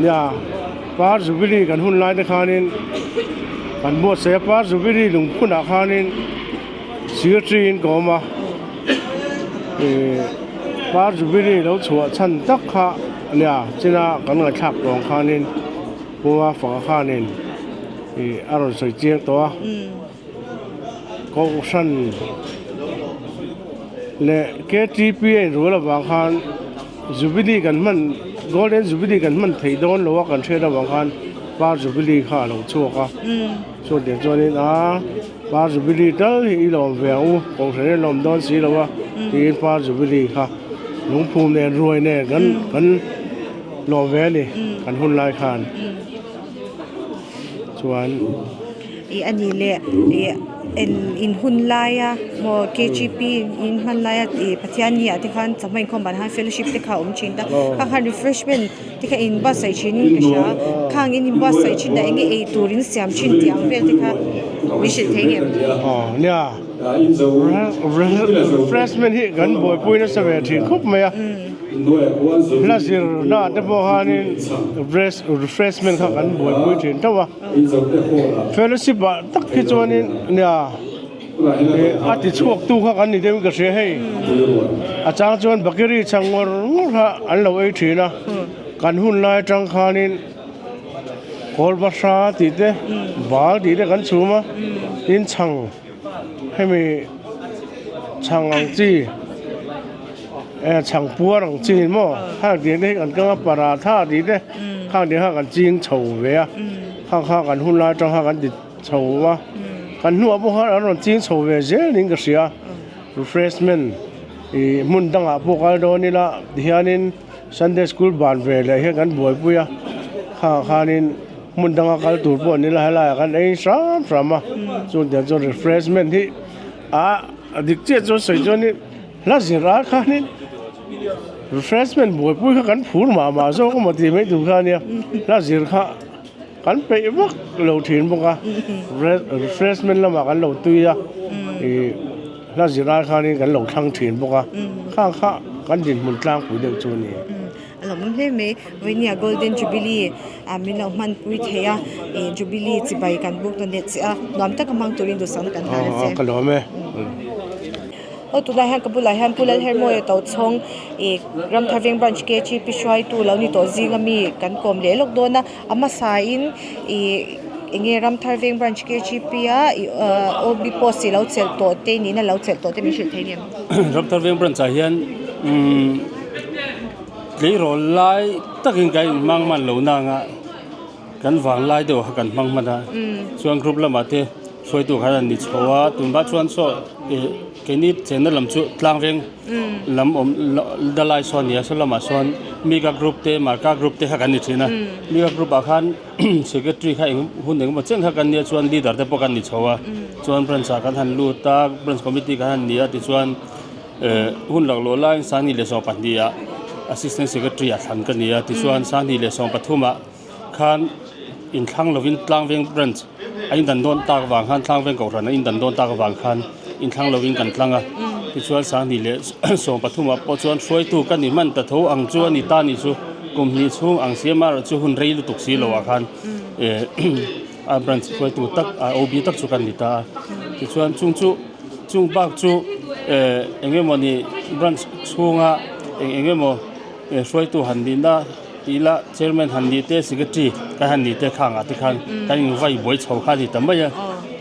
nia Par Jubilee kan hun lai te khanin kan buatsaih a, Par Jubilee lungphunah khanin secretary in ka awm a, ih Par Jubilee lo chhuah chhan tak kha nia china kan ngaihthlak tawng khanin Puma faka khanin ih a rawn sawi chiang tawh a. Kohhran leh KTP a inrual avang khan Jubilee kan hman Golden Jubilee kan hman theih dawn lo a kan hriat avang khan Par Jubilee kha a lo chhuak a chutiang chuanin a Par Jubilee tal hi i lawm ve ang u Kohhran hi a lawm dawn si lo a tiin Par Jubilee kha. Lungphum nen ruai nen kan kan lawm ve a ni kan hun lai khan chuan. Ih a nih leh ih en in hun laia maw KGP in hman laia ih Pathian ni ah te khan chawhma inkhawm ban khan fellowship te kha a awm thin ta khang khan refreshment te kha in buatsaih thin in ka hria khang in inbuatsaih thin a enge ei tur in siam thin tih ang vel te kha min hrilh thei ngem. Aw nia refreshment hi kan buaipui nasa ve thin khawp mai a hla zirna te pawh khanin refreshment kha kan buaipui thin tho a fellowship ah tak hi chuanin nia a ti chhuak tu kha kan ni deuhin ka hria hei a chang chuan bakery chhang ngawr ngawr kha an lo ei thin a kan hun lai atang khanin kawl bahra tih te bal tih te kan chhum a tin chhang hemi chhang ang chi eh chhang puar ang chi maw khang tiang te hi kan kang a paratha tih te khang tiang kha kan ching chho ve a khang kha kan hun lai atang kha kan ti. Chho a, kan hnuah pawh khan an rawn ching chho ve zel niin ka hria, refreshment ih hmun dangah pawh kal dawn ila tihianin Sunday school ban ve leh hian kan buaipui a, khangah khanin hmun danga kal tur pawh an nila helaiah khan ei hram hram a, chung tiang chuan refreshment hi a dik chiah chuan sawi chuanin hla zir ah khanin refreshment buaipui kha kan phur mah mah zawk emaw tih mai tur kha a nia, hla zir kha. Kan peih vak lo thin bawk a, refreshment lamah kan lo tui a, ih hla zirlai khanin kan lo thlang thin bawk a, khang kha kan dinhmun tlangpui deuh chu a ni. A lo awm hle mai, vawinia Golden Jubilee ah min lo hmanpui thei a, ih Jubilee chibai kan buk ta net che a, nuam taka hmang turin duhsakna kan hlan a che. Aw ka lawm e. Aw tunlai hian ka bulah hian Pu Lalhermawia Tochhawng ih Ramthar Veng Branch KGP hruaitu lo ni tawh zinga mi kan kawm leh lawk dawn a. A hmasain ih eng nge Ramthar Veng Branch KGP a ih ah OB post hi lo chelh tawh te niin a lo chelh tawh te min hrilh thei aniang. Ramthar Veng Branch ah hian umm tleirawl lai takin ka inhmang hman lo nang a kan vang lai deuh kha kan hmang hman a chuan group lamah te hruaitu khan an ni chho a tunah chuan saw ih keini chenna lam chu tlang veng lam awm dalai sawn a ni a saw lamah sawn mika group te marka group te kha kan ni thin a mika group ah khan secretary kha eng hun eng emaw chen kha kan nia chuan leader te pawh kan ni chho a chuan branch ah kan han lut a branch committee kan han ni a tichuan eh hun laklawh laiin sangni leh 12 ah assistant secretary ah thlan ka ni a tichuan sangni leh 13 ah khan inthlang lovin tlangveng branch a indan dawn tak avang khan tlangveng kohhran a indan dawn tak avang khan inthlang lovin kan tlang a tichuan sanghnih leh 13 ah pawh chuan hruaitu ka ni hman ta tho ang chu a ni ta ni chu kum hnih chhung ang si amaherawh chu hun rei lutuk si lo ah khan eh a branch hruaitu tak a OB tak chu kan ni ta a tichuan chung chu chung bak chu eh eng emawni branch chhunga eng eng emaw hruaitu han nihna. Tih lah chairman han nih te secretary kan han nih te khang ah te khan kan in vai buai chho kha a ni ta mai a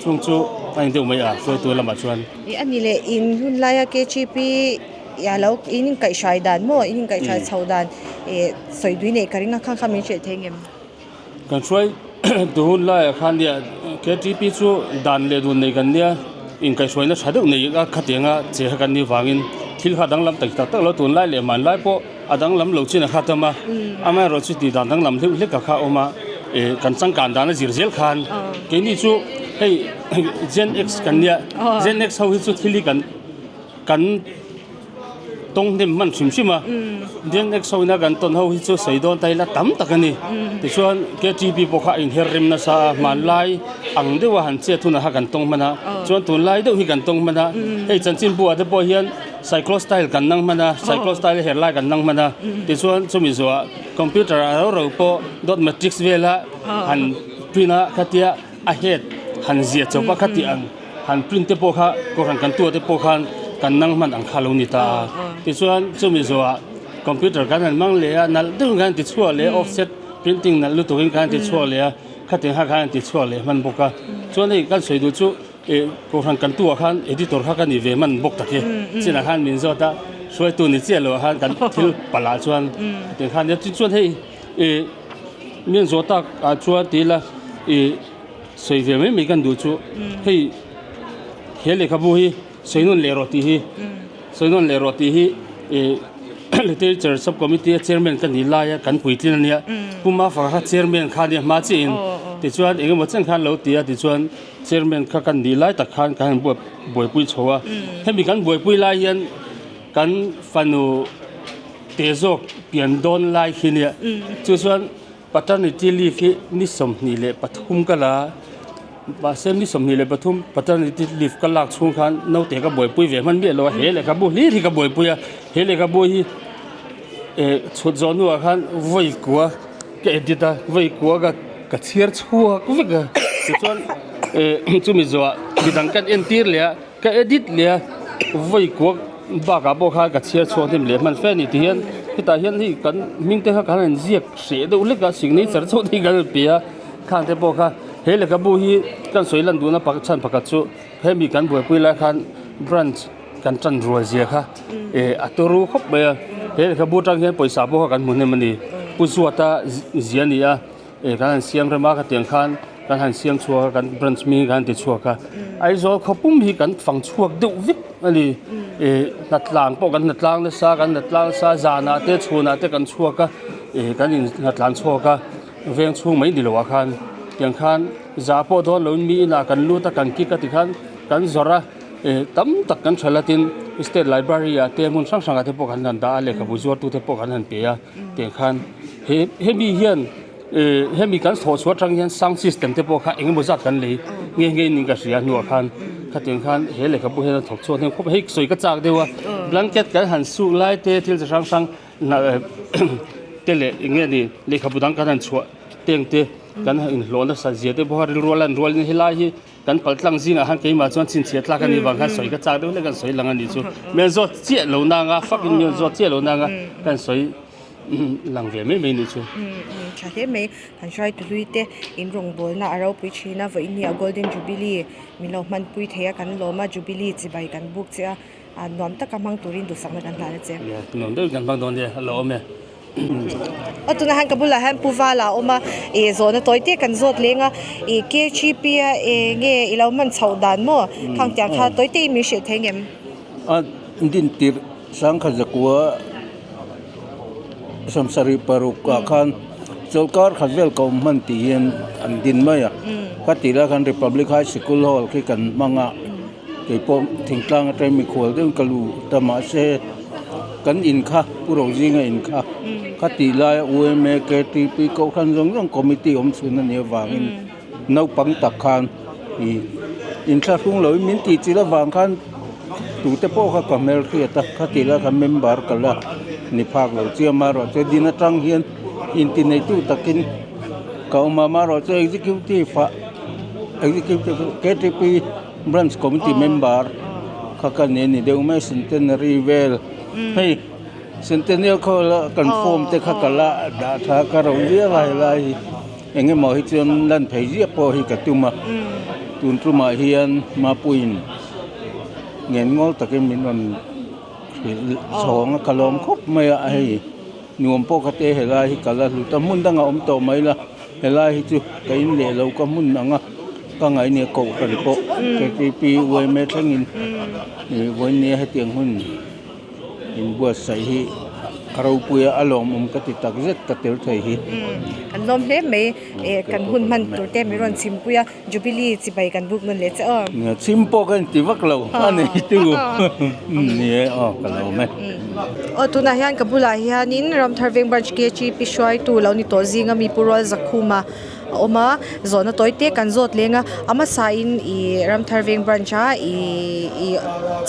chung chu a in deuh mai a hruaitu lamah chuan. Ih a ni leh in hun laia KGP a lo in inkaihhrai dan maw in inkaihhrai chho dan ih sawi dui neih ka ring a khang kha min hrilh thei ngem. Kan hruai tu hun laiah khan nia KGP chu dan leh dun nei kan nia inkaihhruaina tha deuh nei a khatianga che kha kan nih vangin thil kha danglam tak tak tak lo tunlai leh hmanlai pawh. A danglam lo chin a khat awm a, amaherawh chu tih dan danglam hleuh hlek a kha a awm a, ih kan changkan dan a zir zel khan keini chu hei Gen X kan nia, Gen X ho hi chu thil hi kan kan tawng hnem hman hrim hrim a, Gen X ho ina kan tawn ho hi chu sawi dawn ta ila tam tak a ni, tichuan KTP pawh kha a inher rem nasa a, hmanlai ang deuha han chet hunah kha kan tawng hman a, chuan tunlai deuh hi kan tawng hman a, hei chanchinbu ah te pawh hian. Cyclo style kan nang hman a, cyclo style her lai kan nang hman a, tichuan chumi zuah computer ah rau rau pawh dot matrix vela han print a khatia a head han ziah chawp a khati ang han print te pawh kha kohhran kan tua te pawh khan kan nang hman ang kha lo ni ta a, tichuan chumi zuah computer kan han hmang leh a nalh deuhin kan han ti chhuak leh a offset printing nalh lutukin kan han ti chhuak leh a khatiang kha kan han ti chhuak leh hman bawk a, chuan hei kan sawi duh chu. Ih kohhran kan tu ah khan editor kha ka ni ve hman bawk tak hi chinah khan min zawt a hruaitu ni chiah loh ah khan kan thil palh ah chuan tiang khan nia chuan hei ih mi an zawh tak ah chuan ti ila ih sawi ve mai mai kan duh chu hei he lehkhabu hi sawi nawn leh rawh tih hi sawi nawn leh rawh tih hi ih. Literature Sub Committee a Chairman ka nih laia kan puitlin a nia. Pu Mafaka kha Chairman kha a nia hma chiahin. Tichuan engemaw chen khan lo ti a, tichuan Chairman kha kan nih lai tak khan kan han buaipui chho a. Hemi kan buaipui lai hian kan fanu te zawk pian dawn lai khi nia. Chu chuan Paternity leave hi ni 23 ka la a, mahse ni 23 paternity leave ka lak chhung khan naute ka buaipui ve hman miah lo a, he lehkhabu hlir hi ka buaipui a, he lehkhabu hi eh chhut zawh hnuah khan vawi kua ka edit a, vawi kua ka ka chhiar chhuak vek a, tichuan eh chumi zawhah midang kan entir leh a, Ka edit leh a, vawi kuak bakah pawh khan ka chhiar chhuak hnem leh hman fe a ni ti hian hetah hian hei kan hming te kha kan han ziak hreh deuh hlek a signature chauh te hi kan han pe a khang te pawh kha he lehkhabu hi kan sawi lan duhna pakhat chhan pakhat chu hemi kan buaipui lai khan branch kan tan rual zia kha eh a turu khawp mai a he lehkhabu atang hian pawisa pawh kha kan hmu hnem a ni Pu Zuata zia a ni a. Eh kan han siam rem a khatiang khan kan han siam chhuak a kan branch hming hi kan han ti chhuak a Aizawl khaw pum hi kan fang chhuak deuh vek a ni eh hnatlang pawh kan hnatlang nasa kan hnatlang nasa zanah te chhunah te kan chhuak a eh kan in hnatlan chhuak a veng chhung mai ni loh ah khan tiang khan zah pawh dawn loin mi inah kan lut a kan kik a tikhan kan zawrh a eh tam tak kan tha latin state library ah te hmun hrang hrang ah te pawh kan han dah a lehkhabu zuar tu te pawh kan han pe a. Tiang khan he hemi hian eh hemi kan thawh chhuah atang hian sound system te pawh kha eng emaw zat kan lei nge nge in ka hria hnuah khan khatiang khan he lehkhabu hian a thawk chhuak hnem khawp a hei sawi ka chak deuh a blanket kan han suk lai te thil chi hrang hrang te leh eng nge ni lehkhabu dang kan han chhuah teng te kan han inhlawh nasa zia te pawh kha rilru a lan rualin helai hi. Kan pal tlang zingah khan keimah chuan chhinchhiah tlak a nih vang khan sawi ka chak deuh hlek an sawi lang a nih chu. Mian zawt chiah lo nanga fakin mian zawt chiah lo nanga kan sawi lang ve mai mai nih chu. Tha hle mai kan hruaitu hlui te in rawngbawlna a ropui thin a vawiin hi a Golden Jubilee min lo hmanpui thei a kan lawm a Jubilee chibai kan buk che a nuam taka hmang turin duhsakna kan hlan a che. Nuam deuhin kan hmang dawn nia a lo awm e. Aw tunah hian ka bulah hian Pu Vala a awm a ih zawhna tawi te kan zawt leng a ih KGP a eng nge i lo hman chhoh dan maw khang tiang kha tawi te in min hrilh thei ngem? A dintir sangkhat zakua 76 ah khan chawlhkar khat vel ka awm hman tih hian an din mai a ka tih lai khan Republic High Sikul Hall khi kan hmang a. Keipawh thingtlang atangin mikhual deuhin ka lu ta mahse kan in kha Pu Rozinga in kha kha tih laia UMA KTP kohhran zawng zawng committee awm chhun a nih avangin naupang tak khan ih inthlahrung loin min tih chilh avang khan tute pawh kha ka hmelhriat a kha tih lai kha member ka la ni phak lo chiam a erawh chu din atang hian intineitu takin ka awm a amaherawhchu executive ah executive KTP. Branch committee member kha ka ni a ni deuh mai centenary vel hei centennial khaw la kan form te kha ka la dah tha ka ro viau a helai hi eng emaw hi chuan lan phei ziah pawh hi ka tum a tun tumah hian Mapuiin ngen ngawl takin min rawn hrilh chhawng a ka lawm khawp mai a hei nuam pawh ka te helai hi ka la hlut a hmun dangah awm tawh mai la helai hi chu ka in leh lo ka hmun ang a. Ka ngaih nia kohhran pawh KTP UMA thlengin ih vawinia hetiang hun inbuatsaih hi a ropui a a lawmawm ka ti tak zet ka tel thei hi. Kan lawm hle mai eh kan hun hman tur te min rawn chhimpui a Jubilee chibai kan buk nawn leh che aw. Nia chhim pawh ka inti vak lo a nei tu ni e aw ka lawm e. Aw tunah hian ka bulah hianin Ramthar Veng Branch KGP hruaitu lo ni tawh zinga mi Pu Rual Zakhuma a awm a zawhna tawi te kan zawt leng a a hmasa in ih Ramthar Veng branch a ih ih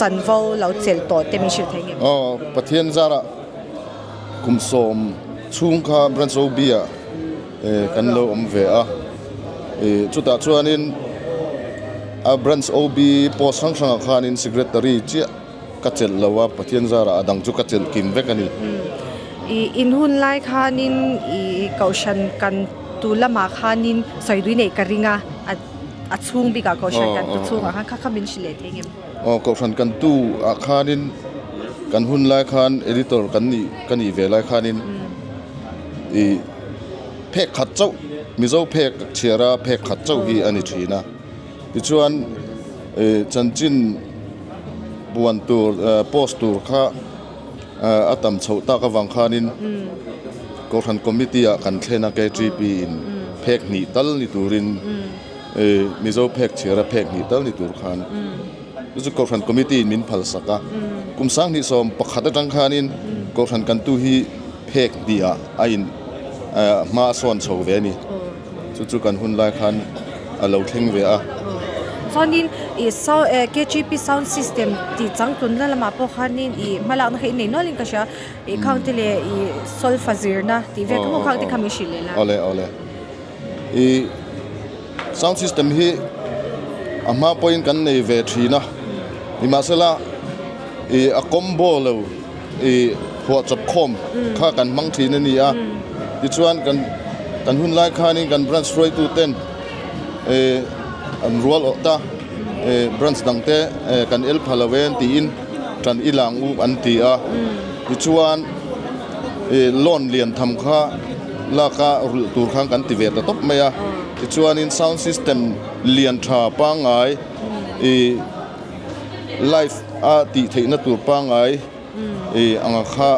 chanvo lo chelh tawh te min hrilh thei ngem. Aw Pathian zarah kum 10 chhung kha branch OB ah eh kan lo awm ve a ih chutah chuanin a branch OB post hrang hrangah khanin secretary chiah ka chelh lo a Pathian zarah a dang chu ka chelh kim vek a ni. Ih in hun lai khanin ih kohhran kan tu lamah khanin sawidui neih ka ring a a chhung bikah kohhran kan tu chhungah khan kha kha min hrilh leh thei ngem? Aw kohhran kan tu ah khanin kan hun lai khan editor kan nih ka nih ve lai khanin ih phek khat chauh Mizo phek chhiar a phek khat chauh hi a ni thin a. Tichuan ih chanchin buan tur post tur kha. a tam chhoh tak avang khanin Kohhran Committee ah kan thlen a KTP in phek hnih tal ni turin Mizo phek chhiara phek hnih tal ni tur khan chu chu Kohhran Committee in min phal sak a. Kum 2011 atang khanin Kohhran kantu hi phek hnih ah a in hma a sawn chho ve a ni. Chu chu kan hun lai khan a lo thleng ve a. Chuanin ih sound eh KGP sound system tih changtlunna lamah pawh khanin ih hmalakna kha innei nualin ka hria. Ih khang te leh ih solfa zirna tih vel kha maw khang te kha min hrilh leh la. Awle awle. Ih sound system hi a hma pawhin kan nei ve thin a. Nimahsela ih a combo lo ih phuahchawp khawm kha kan hmang thin a ni a. Tichuan kan kan hun lai khanin kan branch hruaitu ten eh an rual awh ta eh branch dang te eh kan el pha lo en tiin tan i lang u an ti a. Tichuan ih loan lian tham kha laka rulh tur khan kan ti ve ta tawp mai a. Tichuanin sound system lian tha pangngai ih live a tih theihna tur pangngai ih anga kha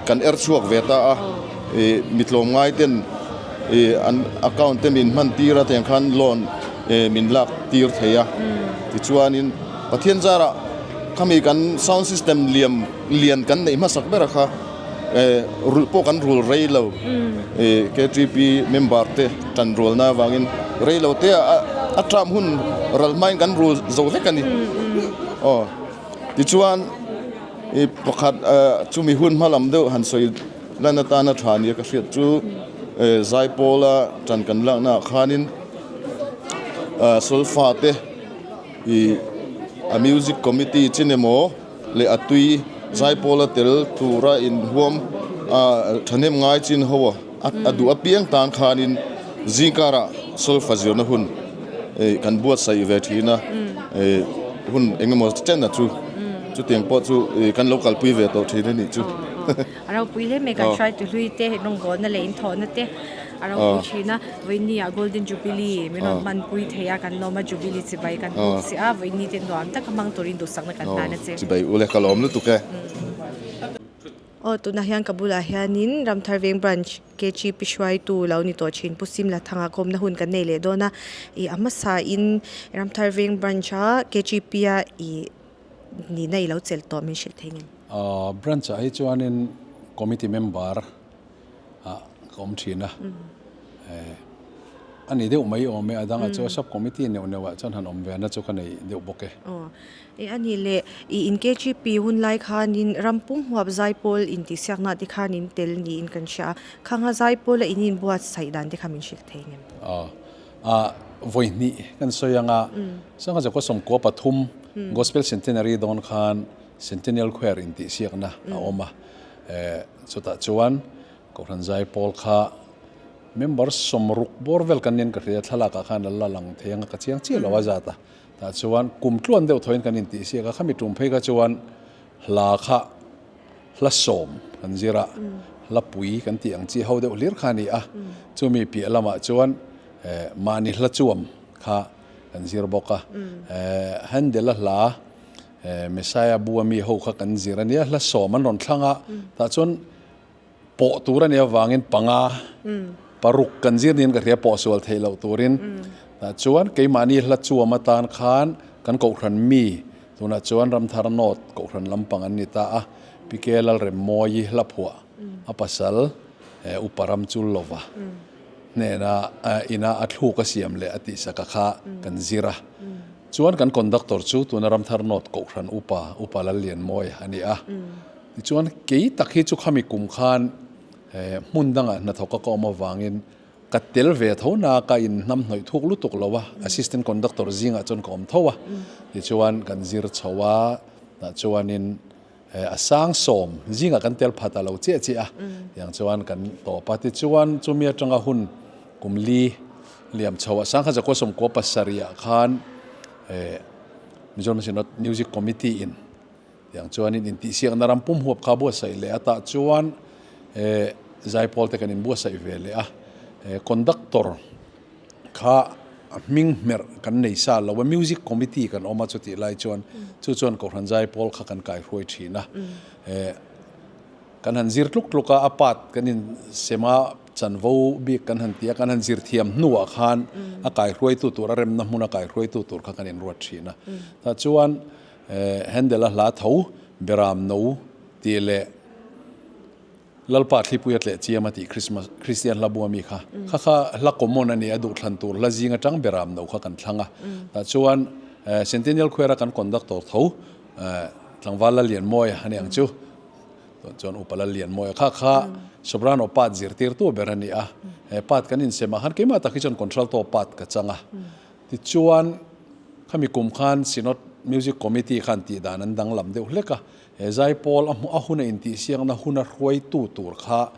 kan er chhuak ve ta a ih mi tlawmngai ten ih an account te min hman tir a tiang khan loan ih min lak tir thei a tichuanin Pathian zarah khami kan sound system liam lian kan neih hmasak ber a kha eh rulh pawh kan rul rei lo ih KTP member te tan rualna avangin rei lo te a a term hun ral hmain kan rul zo vek a ni aw. Tichuan, i pakhat chumi hun hma lam deuh han sawi lan atana tha nia ka hriat chu Zaipawla tan kan laknaah khanin solfa te i a music committee chin emaw leh a tui Zaipawla tel tura inhuam thahnem ngai chin ho a duh apiang tan khanin zingkarah solfa zirna hun kan buatsaih ve thin a, hun eng emaw chen a chu chutiang pawh chu kan lo kalpui ve tawh thin a nih chu. A ropui hle mai kan hruai tu hlui te rawngbawlna leh inthawhna te a ropui thin a, vawiini ah Golden Jubilee min rawn hmanpui thei a kan lawm a Jubilee chibai kan hmuh si a, vawiini te nuam taka hmang turin duhsakna kan hlan a che. Chibai ule ka lawm lutuk e. Aw tunah hian ka bulah hianin Ramthar Veng Branch KGP hruaitu lo ni tawh thin Pu Simla Thanga kawmna hun kan nei leh dawn a, ih a hmasa in Ramthar Veng Branch a KGP a ih nihna i lo chelh tawh min hrilh thei ngem? Aw branch ah hi chuanin committee member ah ka awm thin a, eh a ni deuh mai awm e, a dangah chuan sub committee neuh neuh ah chuan han awm ve na chu ka nei deuh bawk e. Aw E a nih leh, i in KGP hun lai khanin ram pum huap zaipawl intihsiakna te khan in tel niin kan hria a, khanga zaipawl a in inbuatsaih dan te kha min hrilh thei ngem? Aw, a vawi hnih kan sawi ang a, Sangha Zakua Sawmkua pathum Gospel Centenary dawn khan Centennial Choir intihsiakna a awm a, chutah chuan Kohhran zaipawl kha member sawmruk bawr vel kan nin ka hria, thlalakah khan a la lang thei ang a, ka chiang chiah lo a zat a. Tah chuan kum tluan deuh thawiin kan intihsiak a, khami tum phei kha chuan hla kha hla sawm kan zir a, hla pui kan tih ang chi ho deuh hlir kha a ni a, chumi piah lamah chuan mahni hla chuam kha kan zir bawk a, Handel-a hla Messiah bu a mi ho kha kan zir a nia, hla sawm an rawn thlang a, tah chuan Pawh tur a nih avangin panga paruk kan zir niin ka hria pawh sual theih loh turin tah chuan keimahni hla chuam atan khan kan kohhran mi tunah chuan Ramthar North kohhran lampang an ni ta a, Pi Ke Lalremmawi hla phuah a pasal Upa Ramchul lova hnena ina a thluk a siam leh a tihsaka kha kan zir a. Chuan kan conductor chu tuna Ramthar North kohhran upa Upa Lallianmawi a ni a. Tichuan, kei tak hi chu khami kum khan hmun dangah hnathawka ka awm avangin ka tel ve tho na ka inhnam hnawih thuk lutuk lo a, assistant conductor zingah chuan ka awm tho a. Tichuan, kan zir chho a, tah chuanin a sang sawm zingah kan tel phat a lo chiah chiah a, tiang chuan kan tawp a. Tichuan, chumi atanga hun kum li liam chho a, sangkhat zakua sawmkua pasarihah khan Mizoram Synod Music Committee in Tiang chuanin intihsiakna ram pum huap kha buatsaih leh a, tah chuan zaipawl te kan inbuatsaih ve leh a, conductor kha hming hmerh kan nei sa lo a, music committee kan awm a chutih lai chuan chu chuan Kohhran zaipawl kha kan kaihruai thin a. Kan han zir tluk tluk a, a part kan in sem a, chanvo bik kan han ti a, kan han zir thiam hnuah khan a kaihruaitu tur, a remna hmuna kaihruaitu tur kha kan inruat thin a. Tah chuan Handel a hla tho, Beram no tih leh Lalpa thlipui a tleh chiam a tih Christmas, Kristian hla bu ami kha. Kha kha hla common a ni a, duhthlan tur hla zing atang Beram no kha kan thlang a. Tah chuan Centennial Choir a kan conductor tho tlangval Lalianmawia a ni ang chu. Chuan Upa Lallianmawia kha kha soprano part zirtirtu ber a ni a, he part kan insem ah khan keimah tak hi chuan contralto part ka chang a. Tichuan khami kum khan Synod Music Committee khan tih dan an danglam deuh hlek a, he zaipawl a hmuh a huna intihsiakna huna hruaitu tur kha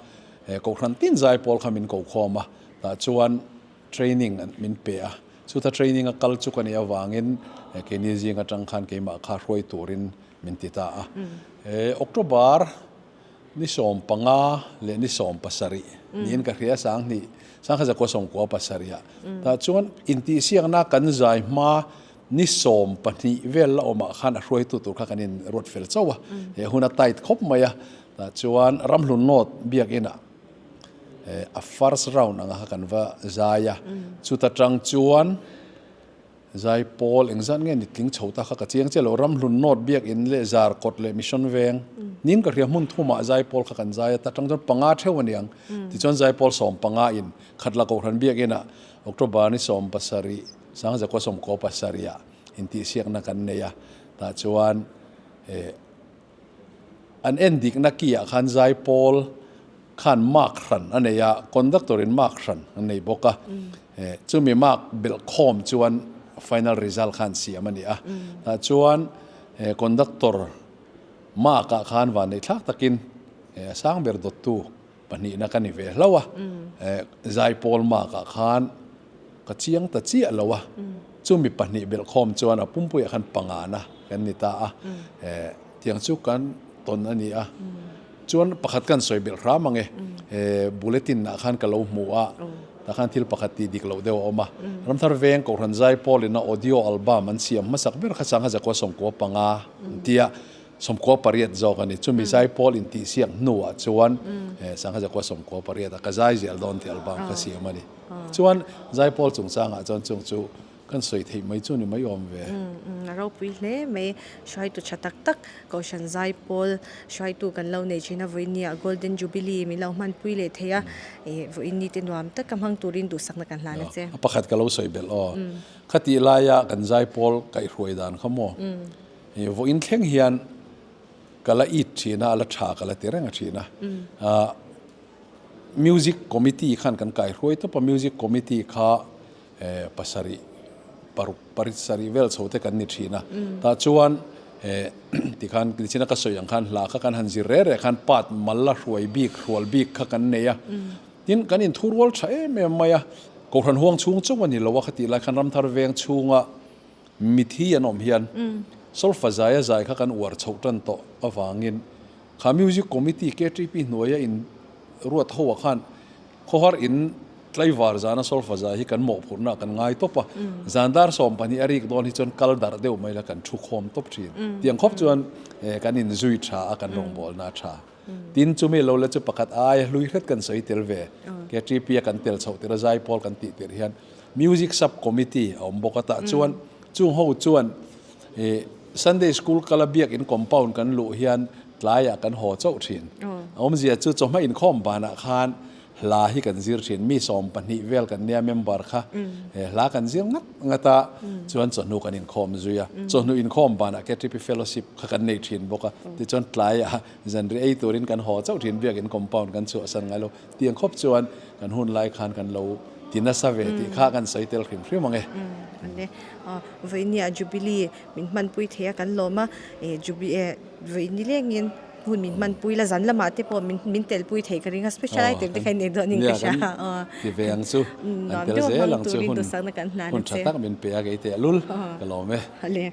he Kohhran tin zaipawl kha min ko khawm a, tah chuan training min pe a, chuta training a kal chu ka nih avangin keini zing atang khan keimah kha hruai turin min ti ta a. He October ni 15 leh ni 17 niin ka hria 2000 sangkhat 97 ah. Tah chuan intihsiakna kan zai hma ni 12 vel la awmah khan a hruaitu tur kha kan in ruat fel chauh a. He hun a tight khawp mai a. Tah chuan Ramhlun North biakinah a first round anga kha kan va zai a. Chuta tang chuan Zai pawl engzat nge ni tling chho ta kha ka chiang chiah lo. Ramhlun North Biakinn leh Zarkawt leh Mission Veng nin ka hria hmun thumah zai pawl kha kan zai a, ta tang chuan panga theuh a ni ang. Tichuan zai pawl 15 in Khatla Kohhran Biakinah October ni 17 1997 ah intihsiakna kan nei a, tah chuan An en dikna ki ah khan zai pawl khan mark hran a nei a, conductor in mark hran a nei bawk a, chumi mark belh khawm chuan final result khan siam a ni a, tah chuan conductor mark ah khan van neih thlak takin a sang ber dawttu pahnihna ka ni ve hlauh a, zai pawl mark ah khan Ka chiang ta chiah lo a, chumi pahnih belhkhawm chuan a pumpuiah khan pangana kan ni ta a, tiang chu kan tawn a ni a. Chuan pakhat kan sawi belh hram ang e, bulletin ah khan ka lo hmu a, tah khan thil pakhat tih dik loh deuh a awm a. Ramthar Veng Kohhran Zaipawl ina audio album an siam hmasak ber kha 1995 an ti a, 98 zawk a ni. Chumi zaipawl intihsiak hnuah chuan 1998 a ka zai zel dawn tih album kha siam a ni. Chuan zaipawl chungchangah chuan chung chu kan sawi theih mai chu ni mai awm ve. A ropui hle mai. Hruaitu tha tak tak Kohhran zaipawl hruaitu kan lo nei thin a, vawiinniah Golden Jubilee min lo hmanpui leh thei a, vawiinni te nuam taka hmang turin duhsakna kan hlan a che. A pakhat ka lo sawi belh aw. Khatih laia kan zaipawl kaihhruai dan kha maw? Vawiin thleng hian ka la it thin a, a la tha ka la ti reng a thin a. Music Committee khan kan kai hruai tawp a, Music Committee kha pasarih, paruk, parit sarih vel chho te kan ni thin a. Tah chuan tikhan nichina ka sawi ang khan hla kha kan han zir reh reh khan part mal la hruai bik, hrual bik kha kan nei a. Tin, kan inthurual tha em em mai a, Kohhran huang chhung chauh a ni lo a, khatih lai khan Ramthar veng chhunga Mithi an awm hian solfa zai a zai kha kan uar chhoh tan tawh avangin kha Music Committee KTP hnuaia in ruat ho ah khan khawhar in tlaivar zana solfa zai hi kan mawhphurhna ah kan ngai tawp a, zan dar 12 a rik dawn hi chuan kal darh deuh mai la kan thu khawm tawp thin. Tiang khawp chuan kan inzui tha a kan rawngbawlna a tha. Tin chumi lo la chu pakhat aia hlui hret kan sawi tel ve. KTP a kan tel chhoh tir a zaipawl kan tih tir hian Music Sub Committee a awm bawk a tah chuan chung ho chuan Sunday School kala biakin compound kan luh hian tlaiah kan haw chauh thin. A awmzia chu chawhma inkhawm banah khan hla hi kan zir thin. Mi 12 vel kan nia member kha hla kan zir ngat ngat a chuan chawhnu kan inkhawm zui a. Chawhnu inkhawm banah KTP Fellowship kha kan nei thin bawk a. Tichuan tlaiah zanri ei turin kan haw chauh thin biakin compound kan chhuahsan ngai lo. Tiang khawp chuan kan hun lai khan kan lo ti nasa ve tih kha kan sawi tel hrim hrim ang e. Ane, vawinia Jubilee min hmanpui thei a kan lawm a, vawiini lengin hun min hmanpui la zan lamah te pawh min telpui thei ka ring a, special item te kha in nei dawn in ka hria. Ti ve ang chu, an tel zel ang chu hun tha tak min pe a kei teh lul ka lawm e. Ale.